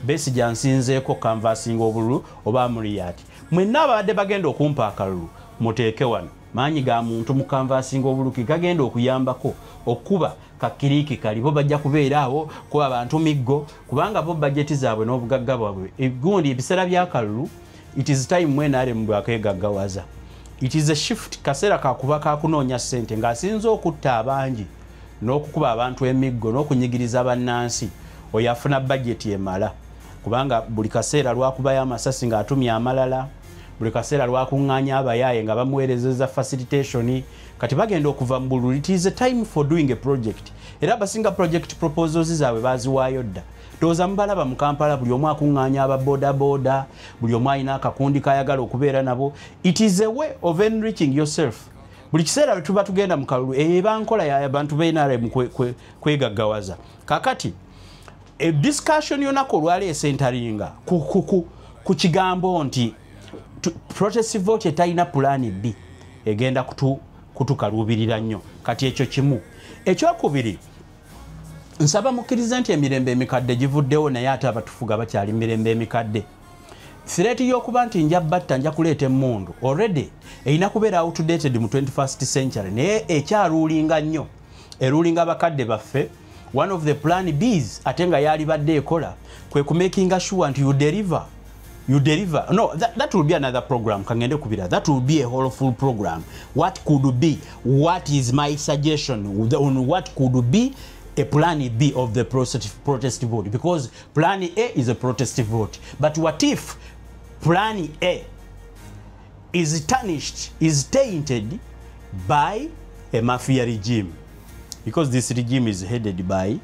Besigye ansinzeeko canvassinga obululu oba Amuriat, mwenna ababadde bagenda okumpa akalulu muteeke wano. Maanyi ga muntu mu canvassinga obululu gagenda okuyambako okuba kakiriki kali bo bajja kubeera awo kuba abantu miggo, kubanga bo bajeti zaabwe n'obugagga bwabwe egundi ebiseera by'akalulu. It is time when NRM bwakegaggawaza. It is a shift, kaseera kakuba kakunoonya ssente ng'asinze okutta abangi n'okukuba abantu emiggo n'okunyigiriza bannansi. Oyo afuna bajeti emala, kubanga buli kaseera lwakubayo amasasi ng'atumya amalala, buli kaseera lwakuŋŋaanya abayaaye nga bamuweerezeza facilitation. Kati bagenda okuva mu bululu. It is a time for doing a project, era abasinga project proposals zaabwe baziwaayo dda. Ndowooza mubalaba mu Kampala, buli omu akuŋŋaanya ababoodabooda, buli omu alina akakundi kayagala okubeera nabo. It is a way of enriching yourself. Buli kiseera lwe tuba tugenda mu kalulu, eyo eba nkola y'abantu b'NRM kwegaggawaza. Kakati discussion yonako olwaleero ecenteringa ku kigambo nti protest vote etalina plan B egenda kutukaluubirira nnyo. Kati ekyo kimu. Ekyokubiri, nsaba mukkirize nti emirembe emikadde givuddewo, naye ate abatufuga bakyali mirembe emikadde. Threat y'okuba nti nja batta, nja kuleeta emmundu, already erina kubeera outdated mu 21st century, naye ekyarulinga nnyo, erulinga abakadde baffe. One of the plan Bs ate nga yalibadde ekola kwe kumakinga sure nti you deliver, you deliver. No, that will be another program. Kangende kubira, that will be a whole full program. What could be, what is my suggestion on what could be a plan B of the protest vote? Because plan A is a protest vote, but what if plan A is tarnished, is tainted by a mafia regime? Because this regime is headed by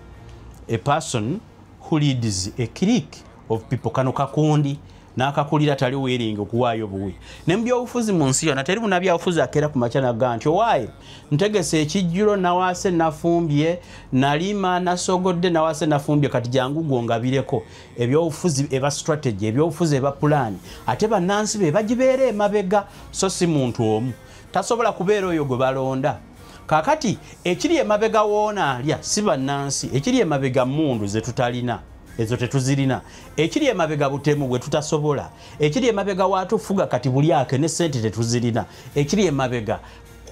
a person who leads a clique of people. Kano kakundi n'akakulira tali willing okuwaayo buwi. Ne mu byobufuzi mu nsi yonna teri munnabyabufuzi akeera ku makya naga nti owaaye ntegese ekijjulo, nawaase, nafumbye, nalima, nasogodde, nawaase, nafumbye, kati jangu gwongabireko. Ebyobufuzi eba strategy, ebyobufuzi eba plan, ate bannansi be bagibeera emabega, so si muntu omu tasobola kubeera oyo gwe balonda. Kakati ekiri emabega woona alya si bannansi, ekiri emabega mundu ze tutalina, ezo tetuzirina, ekiri emabega butemu bwe tutasobola, ekiri emabega watufuga kati buli ake ne sente tetuzirina, ekiri emabega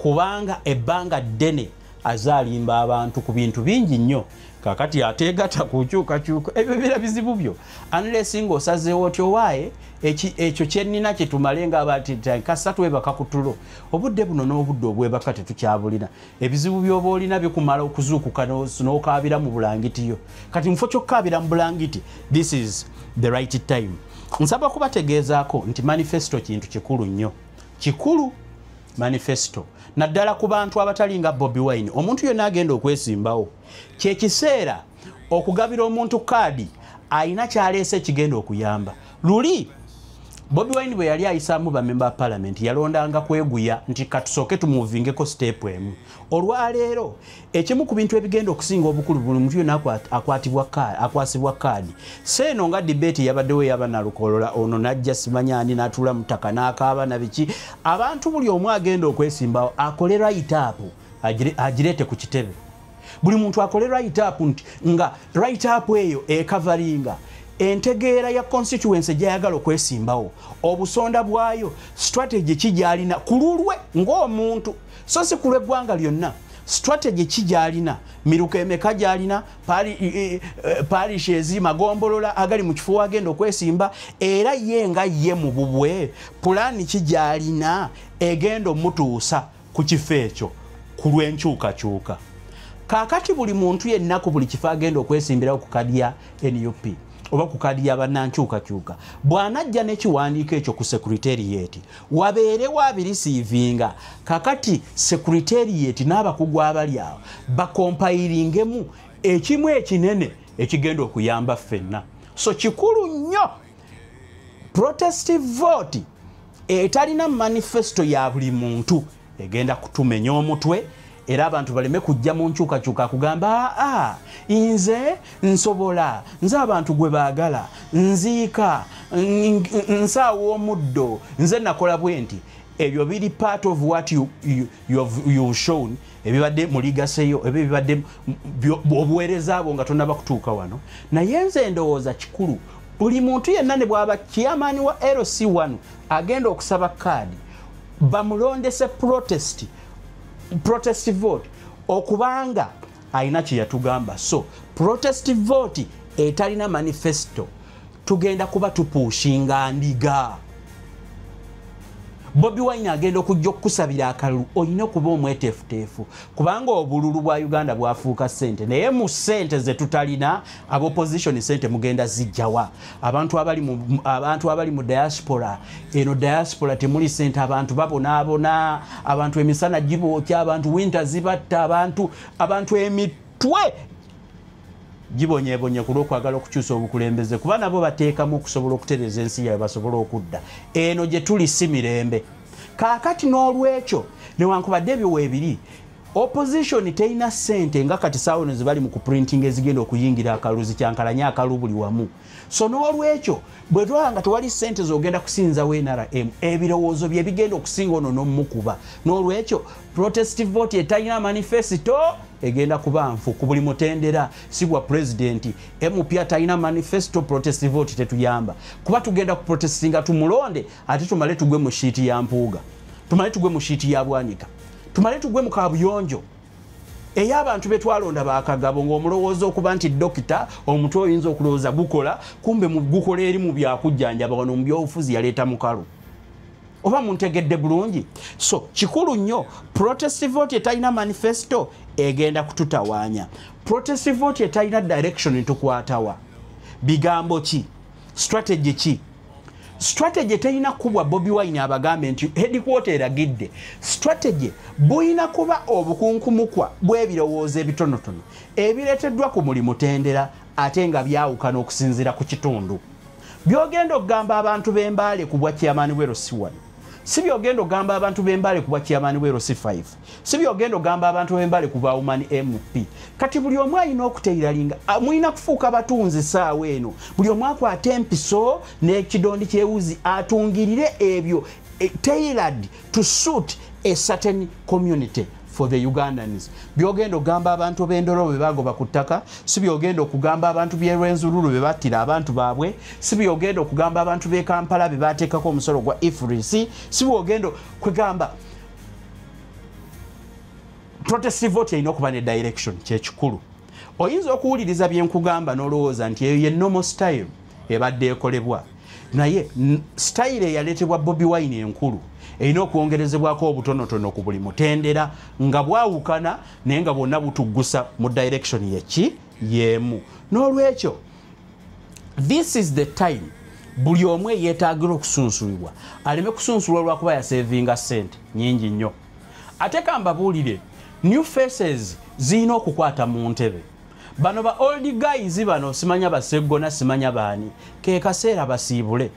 kubanga ebbanga ddene azaalimba abantu ku bintu bingi nnyo. Kakati ateegata kukyukakyuka ebyo bira bizibu byo, unless ng'osazeewo otyo owaaye ekyo kyennina kyetumale nga abati kasa twebaka ku tulo. Obudde buno n'obudde obwebaka tetukyabulina. Ebizibu by'oba olina bikumala okuzuukuka n'okaabira mu bulangiti yo. Kati mufo ky'okukaabira mu bulangiti, this is the right time. Nsaba kubategeezaako nti manifesto kintu kikulu nnyo, kikulu manifesto, naddala ku bantu abatali nga Bobi Wine. Omuntu yenna agenda okwesimbawo, kyekiseera okugabira omuntu kaadi ayina kyaleese ekigenda okuyamba. Luli Bobi Wine bwe yali ayisaamu bamemba ba parliament yalondanga kweguya nti katusooke tumumovingeko step emu. Olwaleero ekimu ku bintu ebigenda okusinga obukulu, buli muntu yenna akwasibwa kaadi. Seeno nga debate yabaddewo ey'abanalukolola, ono najja simanya ani n'atuula mu ttaka n'akaaba na biki, abantu buli omu agenda okwesimbawo akole write up agireete ku kitebe. Buli muntu akole write up nti nga write up eyo ecoveringa entegeera ya constituency gy'ayagala okwesimbawo, obusonda bwayo, strategy ki gy'alina ku lulwe ng'omuntu, so si ku lw'eggwanga lyonna. Strategy ki gy'alina, miruka emeka gy'alina, parishes, magombolola agali mu kifo wagenda okwesimba, era ye nga ye mu bubwe pulaani ki gy'alina egenda omutuusa ku kifo ekyo ku lw'enkyukakyuka. Kaakati buli muntu yenna ku buli kifo agenda okwesimbirawo ku kadi ya NUP oba ku kadi ya bannankyukakyuka, bw'anajja n'ekiwandiiko ekyo ku secretariat, wabeerewo abireceivinga. Kakati secretariat n'abakugu abali awo bacompiringemu ekimu ekinene ekigenda okuyamba ffenna. So kikulu nnyo, protest vote etalina manifesto ya buli muntu egenda kutumenya omutwe. Era abantu baleme kujja mu nkyukakyuka kugamba aa nze nsobola, nze abantu gwe baagala, nziika, nsaawa omuddo, nze nakola bwe nti. Ebyo biri part of what you've shown, ebibadde mu legacy yo, ebyo bibadde obuweereza bwo nga tonnaba kutuuka wano. Naye nze ndowooza kikulu buli muntu yenna ne bw'aba chairman wa LC1 agenda okusaba kaadi bamulondese protest vote okubanga alina kye yatugamba. So protest vote etalina manifesto tugenda kuba tupushinga ndiga. Bobi Wine agenda okujja okukusabira akalulu, olina okuba omweteefuteefu kubanga obululu bwa Uganda bwafuuka ssente, naye mu ssente ze tutalina ab'opposition ssente mugenda zijjawa? Abantu abali mu diaspora, eno diaspora temuli ssente, abantu babonaabona, abantu emisana gibookya, abantu winter zibatta, abantu emitwe gibonyebonye ku lw'okwagala okukyusa obukulembeze, kuba nabo bateekamu okusobola okutereeza ensi yaabwe basobole okudda eno gye tuli si mirembe. Kaakati n'olwekyo newankubadde ebyo weebiri, opposition terina ssente nga kati saawa eno zebali mu kuprinting ezigenda okuyingira akalulu, zikyankalanye akalulu buli wamu. So n'olwekyo bwe twaba nga tewali ssente z'ogenda kusinzawo NRM, ebirowoozo bye bigenda okusinga ono n'omukuba. N'olwekyo protest vote etalina manifesto egenda kuba nfu ku buli mutendera, si bwa pulezidenti. MP atalina manifesto, protest vote tetuyamba, kuba tugenda kuprotestinga tumulonde ate tumale tugwe mu shit ya Mpuuga, tumale tugwe mu shit ya Bwanika, tumale tugwe mu kabuyonjo ey'abantu be twalonda bakagabo. Ng'omulowooza okuba nti dokita omutwe oyinza okulowooza gukola, kumbe gukola eri mu byakujjanjaba, wano mu byobufuzi yaleeta mukalu. Oba muntegedde bulungi? So kikulu nnyo, protest vote etalina manifesto egenda kututawaanya. Protest vote etalina direction tukwatawa bigambo ki, strategy ki? Strategy terina kubwa Bobi Wine abagambe nti headquarter eragidde. Strategy buyina kuba obukunkumukwa bw'ebirowoozo ebitonotono ebireeteddwa ku muli mutendera ate nga byawukana okusinziira ku kitundu. Byogenda okugamba abantu b'Embaale ku bwa chairman w'e LC1 si byogenda okugamba abantu b'Embaale ku bwa chairman w'e LC5, si byogenda okugamba abantu b'Embaale ku bwa woman MP. Kati buli omu alina okutailoringa, mulina kufuuka batunzi saawa eno. Buli omu akwata empiso n'ekidondi kyewuzi atungirire ebyo tailored to suit a certain community for the Ugandans. Byogenda okugamba abantu b'Endolo be bagoba ku ttaka si byogenda okugamba abantu by'e Rwenzururu be battira abantu baabwe, si byogenda okugamba abantu b'e Kampala be bateekako omusolo gwa EFRIS, si byogenda kwegamba. Protest vote erina okuba ne direction, kyekikulu. Oyinza okuwuliriza bye nkugamba n'olowooza nti eyo ye normal style ebadde ekolebwa, naye style eyaleetebwa Bobi Wine enkulu erina okwongerezebwako obutonotono ku buli mutendera nga bwawukana, naye nga bwonna butuggusa mu direction yeki y'emu. N'olwekyo this is the time buli omu eyeetaagira okusunsulibwa aleme kusunsulwa lwakuba yasevinga ssente nyingi nnyo. Ate kambabuulire, new faces zirina okukwata mu ntebe. Bano ba old guys bano, simanya baseggona, simanya baani, ke kaseera basiibule.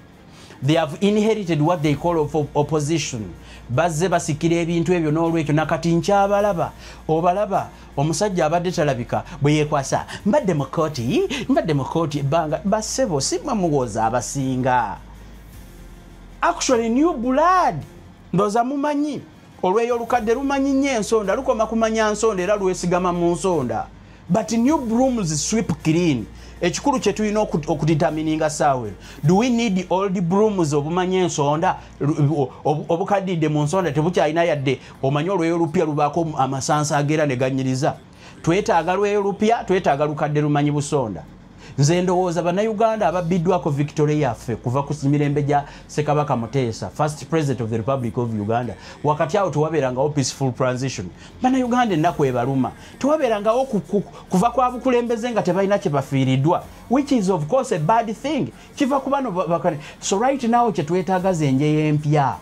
They have inherited what they call of opposition, bazze basikira ebintu ebyo. N'olwekyo nakati nkyabalaba, obalaba omusajja abadde talabika bwe yeekwasa, mbadde mu kooti, mbadde mu kooti ebbanga. Bassebo, si mwe muwoza abasinga. Actually new blood, ndowooza mumanyi olweyo olukadde lumanyi nnyo ensonda, lukoma kumanya nsonda era lwesigama mu nsonda, but new brooms sweep clean. Ekikulu kye tulina okudetermininga saawa eno, do we need old brooms obumanya ensonda, obukaddidde mu nsonda, tebukyalina yadde omanye olweyo olupya lubaako amasansa agera ne ganyiriza? Twetaaga lweyo lupya, twetaaga lukadde lumanyi busonda? Nze ndowooza Bannayuganda ababbiddwako victory yaffe kuva ku mirembe gya Ssekabaka Muteesa, first president of the Republic of Uganda. Wakati awo tewabeerangawo peaceful transition. Bannayuganda ennaku ebaluma, tewabeerangawo kuva kwa bukulembeze nga tebalina kye bafiiriddwa, which is of course a bad thing. Kiva ku bano. So right now kyetwetaaga zenjeyo empya.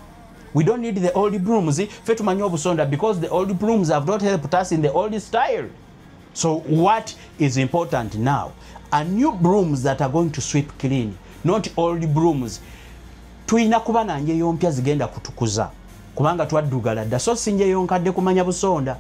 We don't need the old brooms. Ffe tumanyi obusonda because the old brooms have not helped us in the old style. So what is important now are new brooms that are going to sweep clean, not old brooms. Tulina kuba na njeyo mpya zigenda kutukuza kubanga twaddugala dda, so si njeyo nkadde kumanya busonda.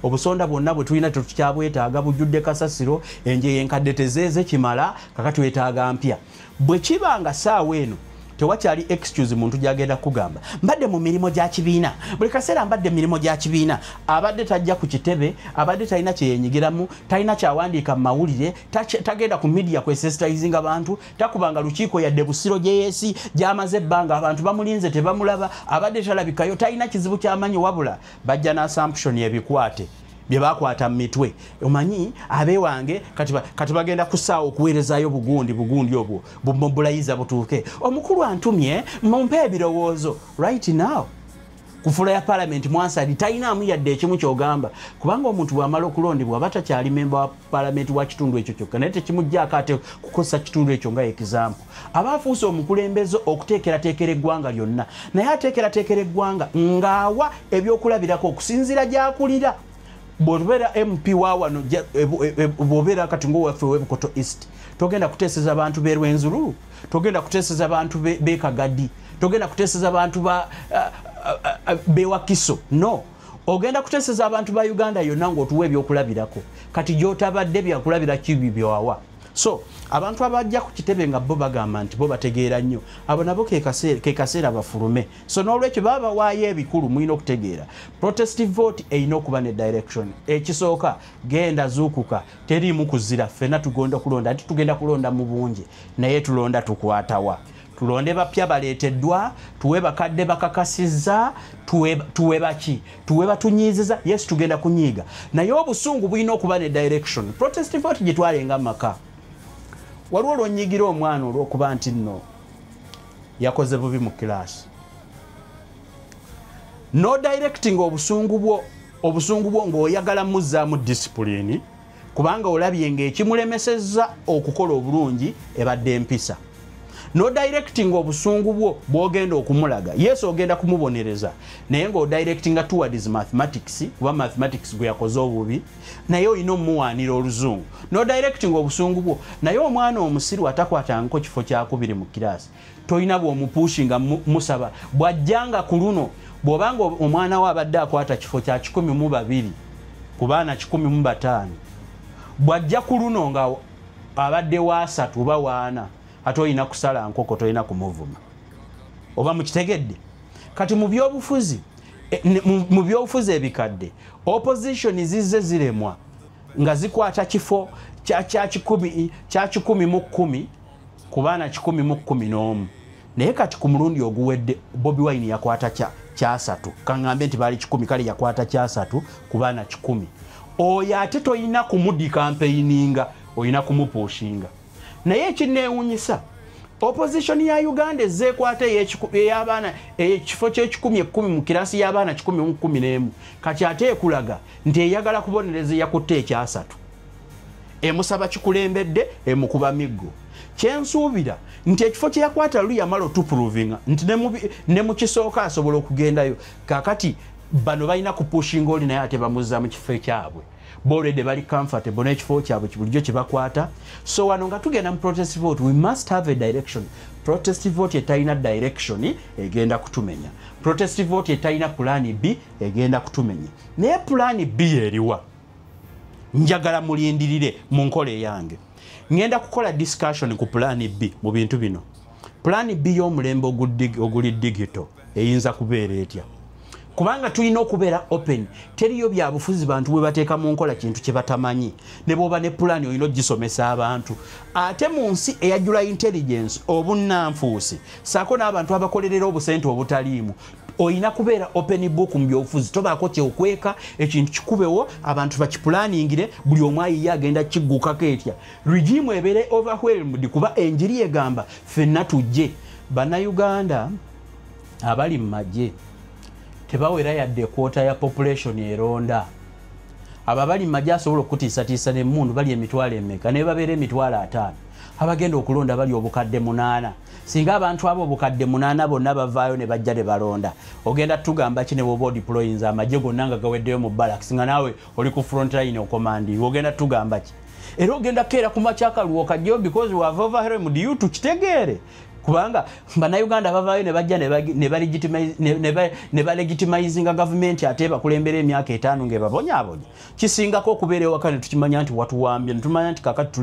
Obusonda bwonna bwe tulina tetukyabwetaaga, bujjudde kasasiro, enje enkadde tezeeze kimala, kakati wetaaga mpya. Bwe kiba nga saawa eno tewakyali excuse muntu gyagenda kugamba mbadde mu mirimu gya kibiina, buli kaseera mbadde mu mirimu gya kibiina, abadde tajja ku kitebe, abadde talina kyeyenyigiramu, talina kyawandiika mu mawulire, tagenda ku media kwesensitizinga abantu, takubanga lukiiko yadde Busiro JS gy'amaze ebbanga abantu bamulinze tebamulaba, abadde talabikayo, talina kizibu kyamanyi, wabula bajja n'assumption ebikwate bye bakwata mu mitwe. Omanyi abewange kati bagenda kusaawa okuweerezaayo bugundi obwo bumobulayiza butuuke. Omukulu antumye mumpe ebirowoozo right now. Kufula ya parliament mwansali talinamu yadde ekimu ky'ogamba, kubanga omuntu bw'amala okulondebwa aba takyali memba wa parliament wa kitundu ekyo kyokka, naye tekimuggyako ate kukozesa kitundu ekyo nga example. Aba afuuse omukulembeze okuteekerateekera eggwanga lyonna, naye ateekerateekera eggwanga ng'awa ebyokulabirako okusinziira gy'akulira. Bw'obeera MP wa wano, bw'obeera kati ng'owaffe ow'Ebukoto East, togenda kuteeseza bantu b'e Rwenzururu, togenda kuteeseza bantu b'e Kagadi, togenda kuteeseza bantu b'e Wakiso. No, ogenda kuteeseza abantu ba Uganda yonna ng'otuwa ebyokulabirako. Kati gy'otabadde byakulabira kibi byowawa. So abantu abajja ku kitebe nga bo bagamba nti bo bategeera nnyo, abo nabo ke kaseera bafulume. So n'olwekyo baba bawaayo ebikulu, mulina okutegeera protest vote erina okuba ne direction. Ekisooka, genda zuukuka, teriimu kuzira, ffenna tugenda kulonda, ate tugenda kulonda mu bungi, naye tulonda tukwatawa. Tulonde bapya baleeteddwa, tuwe bakadde bakakasizza, tuwe baki, tuwe batunyiiziza. Yes, tugenda kunyiiga, naye obusungu bulina okuba ne direction. Protest vote gitwalenga mu maka. Waliwo olwonyiigira omwana olw'okuba nti nno yakoze bubi mu kilaasi, no directing obusungu bwo ng'oyagala muzzaamu discipline, kubanga olabye ng'ekimulemesezza okukola obulungi ebadde empisa. No directing obusungu bwo bw'ogenda okumulaga, yes ogenda kumubonereza, naye ng'odirectinga towards mathematics, kuba mathematics gwe yakoze obubi, naye olina omuwaanira oluzungu. No directing obusungu bwo, naye omwana omusiru atakwatangako kifo kyakubiri mu kiraasi, tolina bw'omupushinga musaba bw'ajjanga ku luno. Bw'obanga omwana we abadde akwata kifo kya 102 ku baana 105, bw'ajja ku luno nga abadde wa 3 oba wa 4, ate olina kusala nkoko, tolina kumuvuma. Oba mukitegedde? Kati mu byobufuzi ebikadde, opposition zizze ziremwa nga zikwata kifo kya 110 ku baana 111, naye kati ku mulundi oguwedde Bobi Wine yakwata kya 3, kaŋŋambe nti baali 100, kale yakwata kya 3 ku baana 100. Oyo ate tolina kumudikampeininga, olina kumupushinga. Naye ekinneewuunyisa, opposition ya Uganda ezzeekwata ey'abaana ekifo ky'ekikumi 10 mu kirasi y'abaana 111, kati ate ekulaga nti eyagala kubonereza eyakutte ekyasatu, emusaba kikulembedde, emukuba miggo. Kyensuubira nti ekifo kye yakwata luli yamala otuprovinga nti ne mu kisooka asobola okugendayo. Kaakati bano balina kupushinga oli, naye ate bamuzza mu kifo kyabwe. Already bali comfortable n'ekifo kyabwe bulijjo kye bakwata. So wano nga tugenda mu protest vote, we must have a direction. Protest vote etalina direction egenda kutumenya. Protest vote etalina plan B egenda kutumenya. Naye plan B eriwa? Njagala mulindirire mu nkola eyange. Ngenda kukola discussion ku plan B mu bintu bino. Plan B y'omulembe oguli digital eyinza kubeera etya? Kubanga tulina okubeera open, teriyo byabufuzi bantu bwe bateeka mu nkola kintu kye batamanyi. Ne bw'oba ne pulaani olina ogisomesa abantu. Ate mu nsi eyajjula intelligence, obunnanfuusi, ssaako n'abantu abakolerera obusente obutaliimu, olina kubeera open book mu byobufuzi, tobaako kyokweka, ekintu kikubewo abantu bakipulaningire, buli omu ayiye agenda kiggukako etya. Regime ebeere overwhelmed, kuba enjiri egamba ffenna tujje. Bannayuganda abali mu magye tebawera yadde kwota ya population eronda. Abo abali mu magye asobola okutiisatiisa n'emmundu bali emitwalo emeka, naye babeera emitwalo 5, abagenda okulonda bali obukadde 8. Singa abantu abo obukadde 8 bonna bavaayo ne bajja ne balonda, ogenda tugamba ki ne bw'oba odeployinza amagye gonna nga gaweddeyo mu barracks, nga naawe oli ku front line okomandi, ogenda tugamba ki? Era ogenda keera ku makya akaluwo kajjeyo because we have overwhelmed you, tukitegeere. Kubanga bannayuganda bavaayo ne bajja ne balegitimizinga gavumenti ate bakulembera emyaka 5 ng'ebabonyaabonya. Kisingako okubeera ewaka ne tukimanya nti watuwambye, ne tumanya nti kakati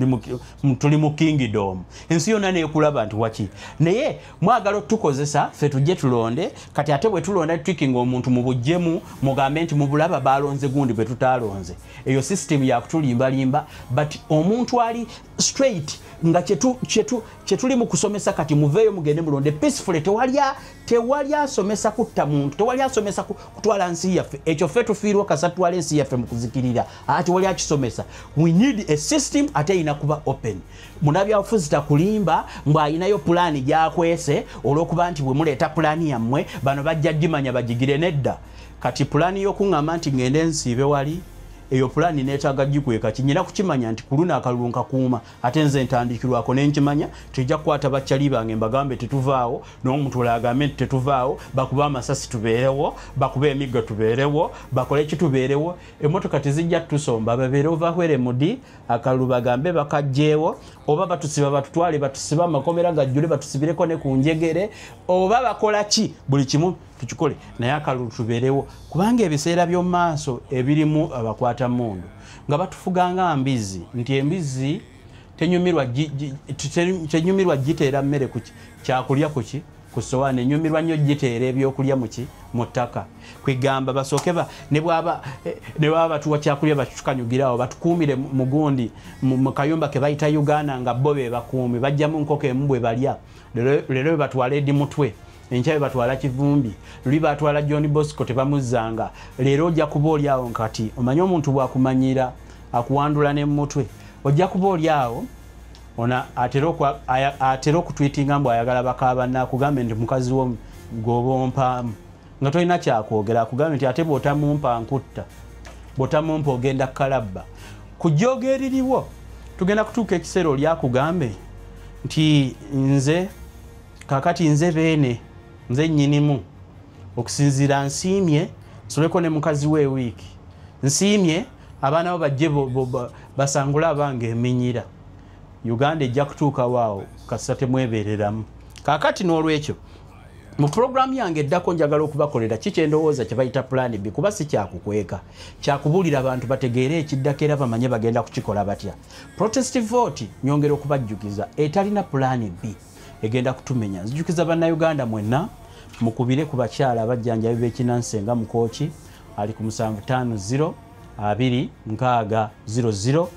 tuli mu kingdom. Ensi yonna neekulaba nti waki. Naye mwagala otukozesa ffe tujje tulonde, kati ate bwe tulonda tukikinga omuntu mu bujjemu mugambe nti mubulaba balonze gundi bwe tutaalonze. Eyo system yakutulimbalimba, but omuntu ali straight nga kyetuli mu kusomesa kati muveeyo mugende mulonde peacefully. Tewali asomesa kutta muntu, tewali asomesa kutwala nsi yaffe. Ekyo ffe tufiirwa kasa tutwala ensi yaffe mu kuzikirira. Ate wali akisomesa. We need a system ate erina kuba open. Munnabyabufuzi takulimba mbu ayinayo pulaani gy'akwese olw'okuba nti bwe muleeta pulaani yammwe bano bajja gimanya bagigire. Nedda. Kati pulaani y'okuŋŋamba nti ngende nsiibe wali, eyo pulaani neetaaga gikweka. Kinyina kukimanya nti ku luno akalulu nkakuuma, ate nze ntandikirwako ne nkimanya tejja kukwata bakyali bange mbagambe tetuvaawo, n'omuntu olala agambe nti tetuvaawo, bakube amasasi tubeerewo, bakube emiggo tubeerewo, bakole ki tubeerewo. Emmotoka tezijja tutusomba, babeere overwhelmed, akalulu bagambe bakaggyewo, oba batusiba batutwale, batusibe amakomera gajjule, batusibireko ne ku njegere, oba bakola ki, buli kimu tukikole, naye akalulu tubeerewo. Kubanga ebiseera by'omu maaso ebirimu abakwata mmundu nga batufuga nga mbizzi, nti embizzi tenyumirwa giteera mmere ku kyakulya kuki ku ssowaani, enyumirwa nnyo giteera ebyokulya muki mu ttaka. Kwegamba basooke ne bwaba batuwa kyakulya bakitukanyugirawo, batukuumire mu gundi mu kayumba ke bayita Uganda nga bo be bakuumi, bajjamu nkoko emu bwe balya. Leero bwe batwala Eddie Mutwe, enkya bwe batwala Kivumbi, luli batwala John Bosco tebamuzzanga. Leero ojja kuba oli awo kati omanye omuntu bw'akumanyira akuwandula ne mutwe, ojja kuba oli awo ona atera okutwitinga mbu ayagala bakaaba, akugambe nti mukazi wo gw'oba ompaamu nga tolina kyakwogera, akugambe nti ate bw'otamumpa nkutta, bw'otamumpa ogenda kalabba. Ku jjooga eririwo tugenda kutuuka ekiseera oli akugambe nti nze kakati nze beene nze nnyinimu, okusinziira nsiimye nsuleko ne mukazi we wiiki, nsiimye abaana bo bajje basangule abange eminyira. Uganda ejja kutuuka waawo kasita temwebeereramu. Kaakati n'olwekyo mu pulogulaamu yange eddako njagala okubakolera ki kyendowooza kye bayita plan B, kuba si kyakukweka, kyakubuulira abantu bategeere ekiddako era bamanye bagenda kukikola batya. Protest vote nyongera okubajjukiza etalina plan B egenda kutumenya. Nzijukiza bannayuganda mwenna mukubire ku bakyala abajjanjabi b'ekinansi nga Mukooki ali ku 750 2 6 00.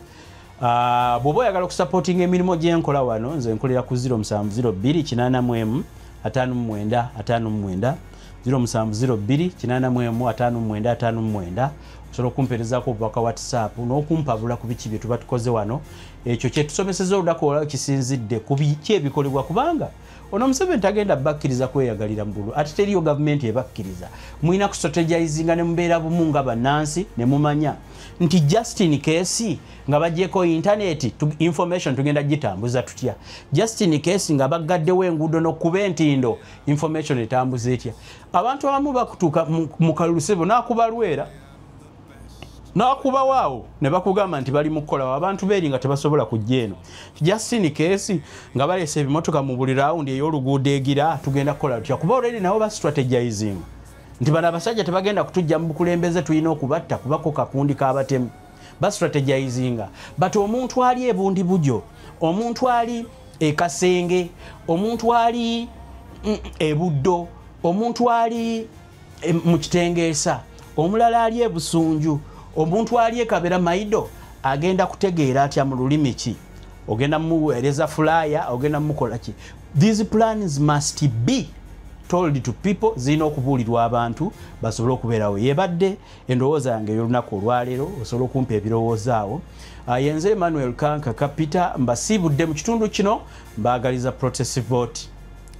Bw'oba oyagala okusupportinga emirimu gye nkola wano, nze nkolera ku 0702 81 59 59, 0702 81 59 59. Osobola okumpeerezaako obubaka WhatsApp n'okumpabula ku biki bye tuba tukoze wano. Ekyo kye tusomeseza olunaku olwaleero kisinzidde ku biki ebikolebwa, kubanga ono Museveni tagenda bakkiriza kweyagalira mu bululu, ate teriyo gavumenti ebakkiriza. Mulina kustrategizinga ne mubeera bumu nga bannansi ne mumanya nti just in case nga baggyeko internet information tugenda gitambuza tutya, just in case nga baggaddewo enguudo n'okuba entindo information etambuza etya. Abantu abamu bakutuuka mu kalulu sebo n'akubalwera n'akubawaawo ne bakugamba nti bali mu kukolawo, abantu beeri nga tebasobola kujja eno. Just in case nga baleese ebimotoka mu buli rawundi ey'oluguudo egira, tugenda kukola tutya, kuba already nabo bastrategizing nti bano abasajja tebagenda kutujja mu bukulembeze, tulina okubatta kubako kakundi k'abatemu. Bastrategizinga, but omuntu ali ebundi bujo, omuntu ali ekasenge, omuntu ali ebuddo, omuntu ali mu kitengeesa, omulala ali ebusunju, omuntu ali ekabera maido, agenda kutegeera atya mu lulimi ki? Ogenda muweereza flyer, ogenda mukola ki? These plans must be told to people, zirina okubuulirwa abantu basobole okubeerawo. Yebadde endowooza yange ey'olunaku olwaleero, osobola okumpa ebirowoozo awo. Yenze Emmanuel Kanka Kapita, mbasiibudde mu kitundu kino, mbaagaliza protest vote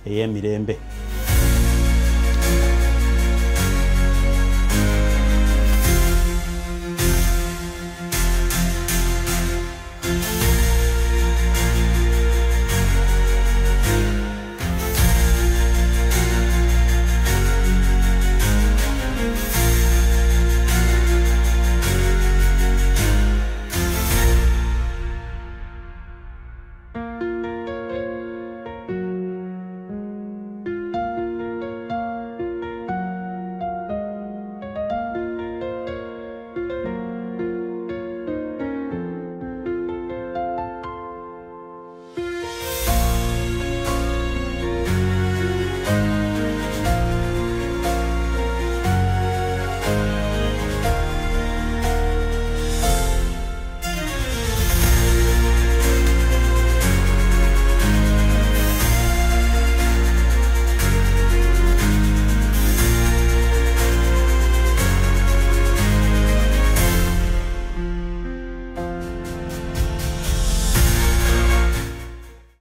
ey'emirembe.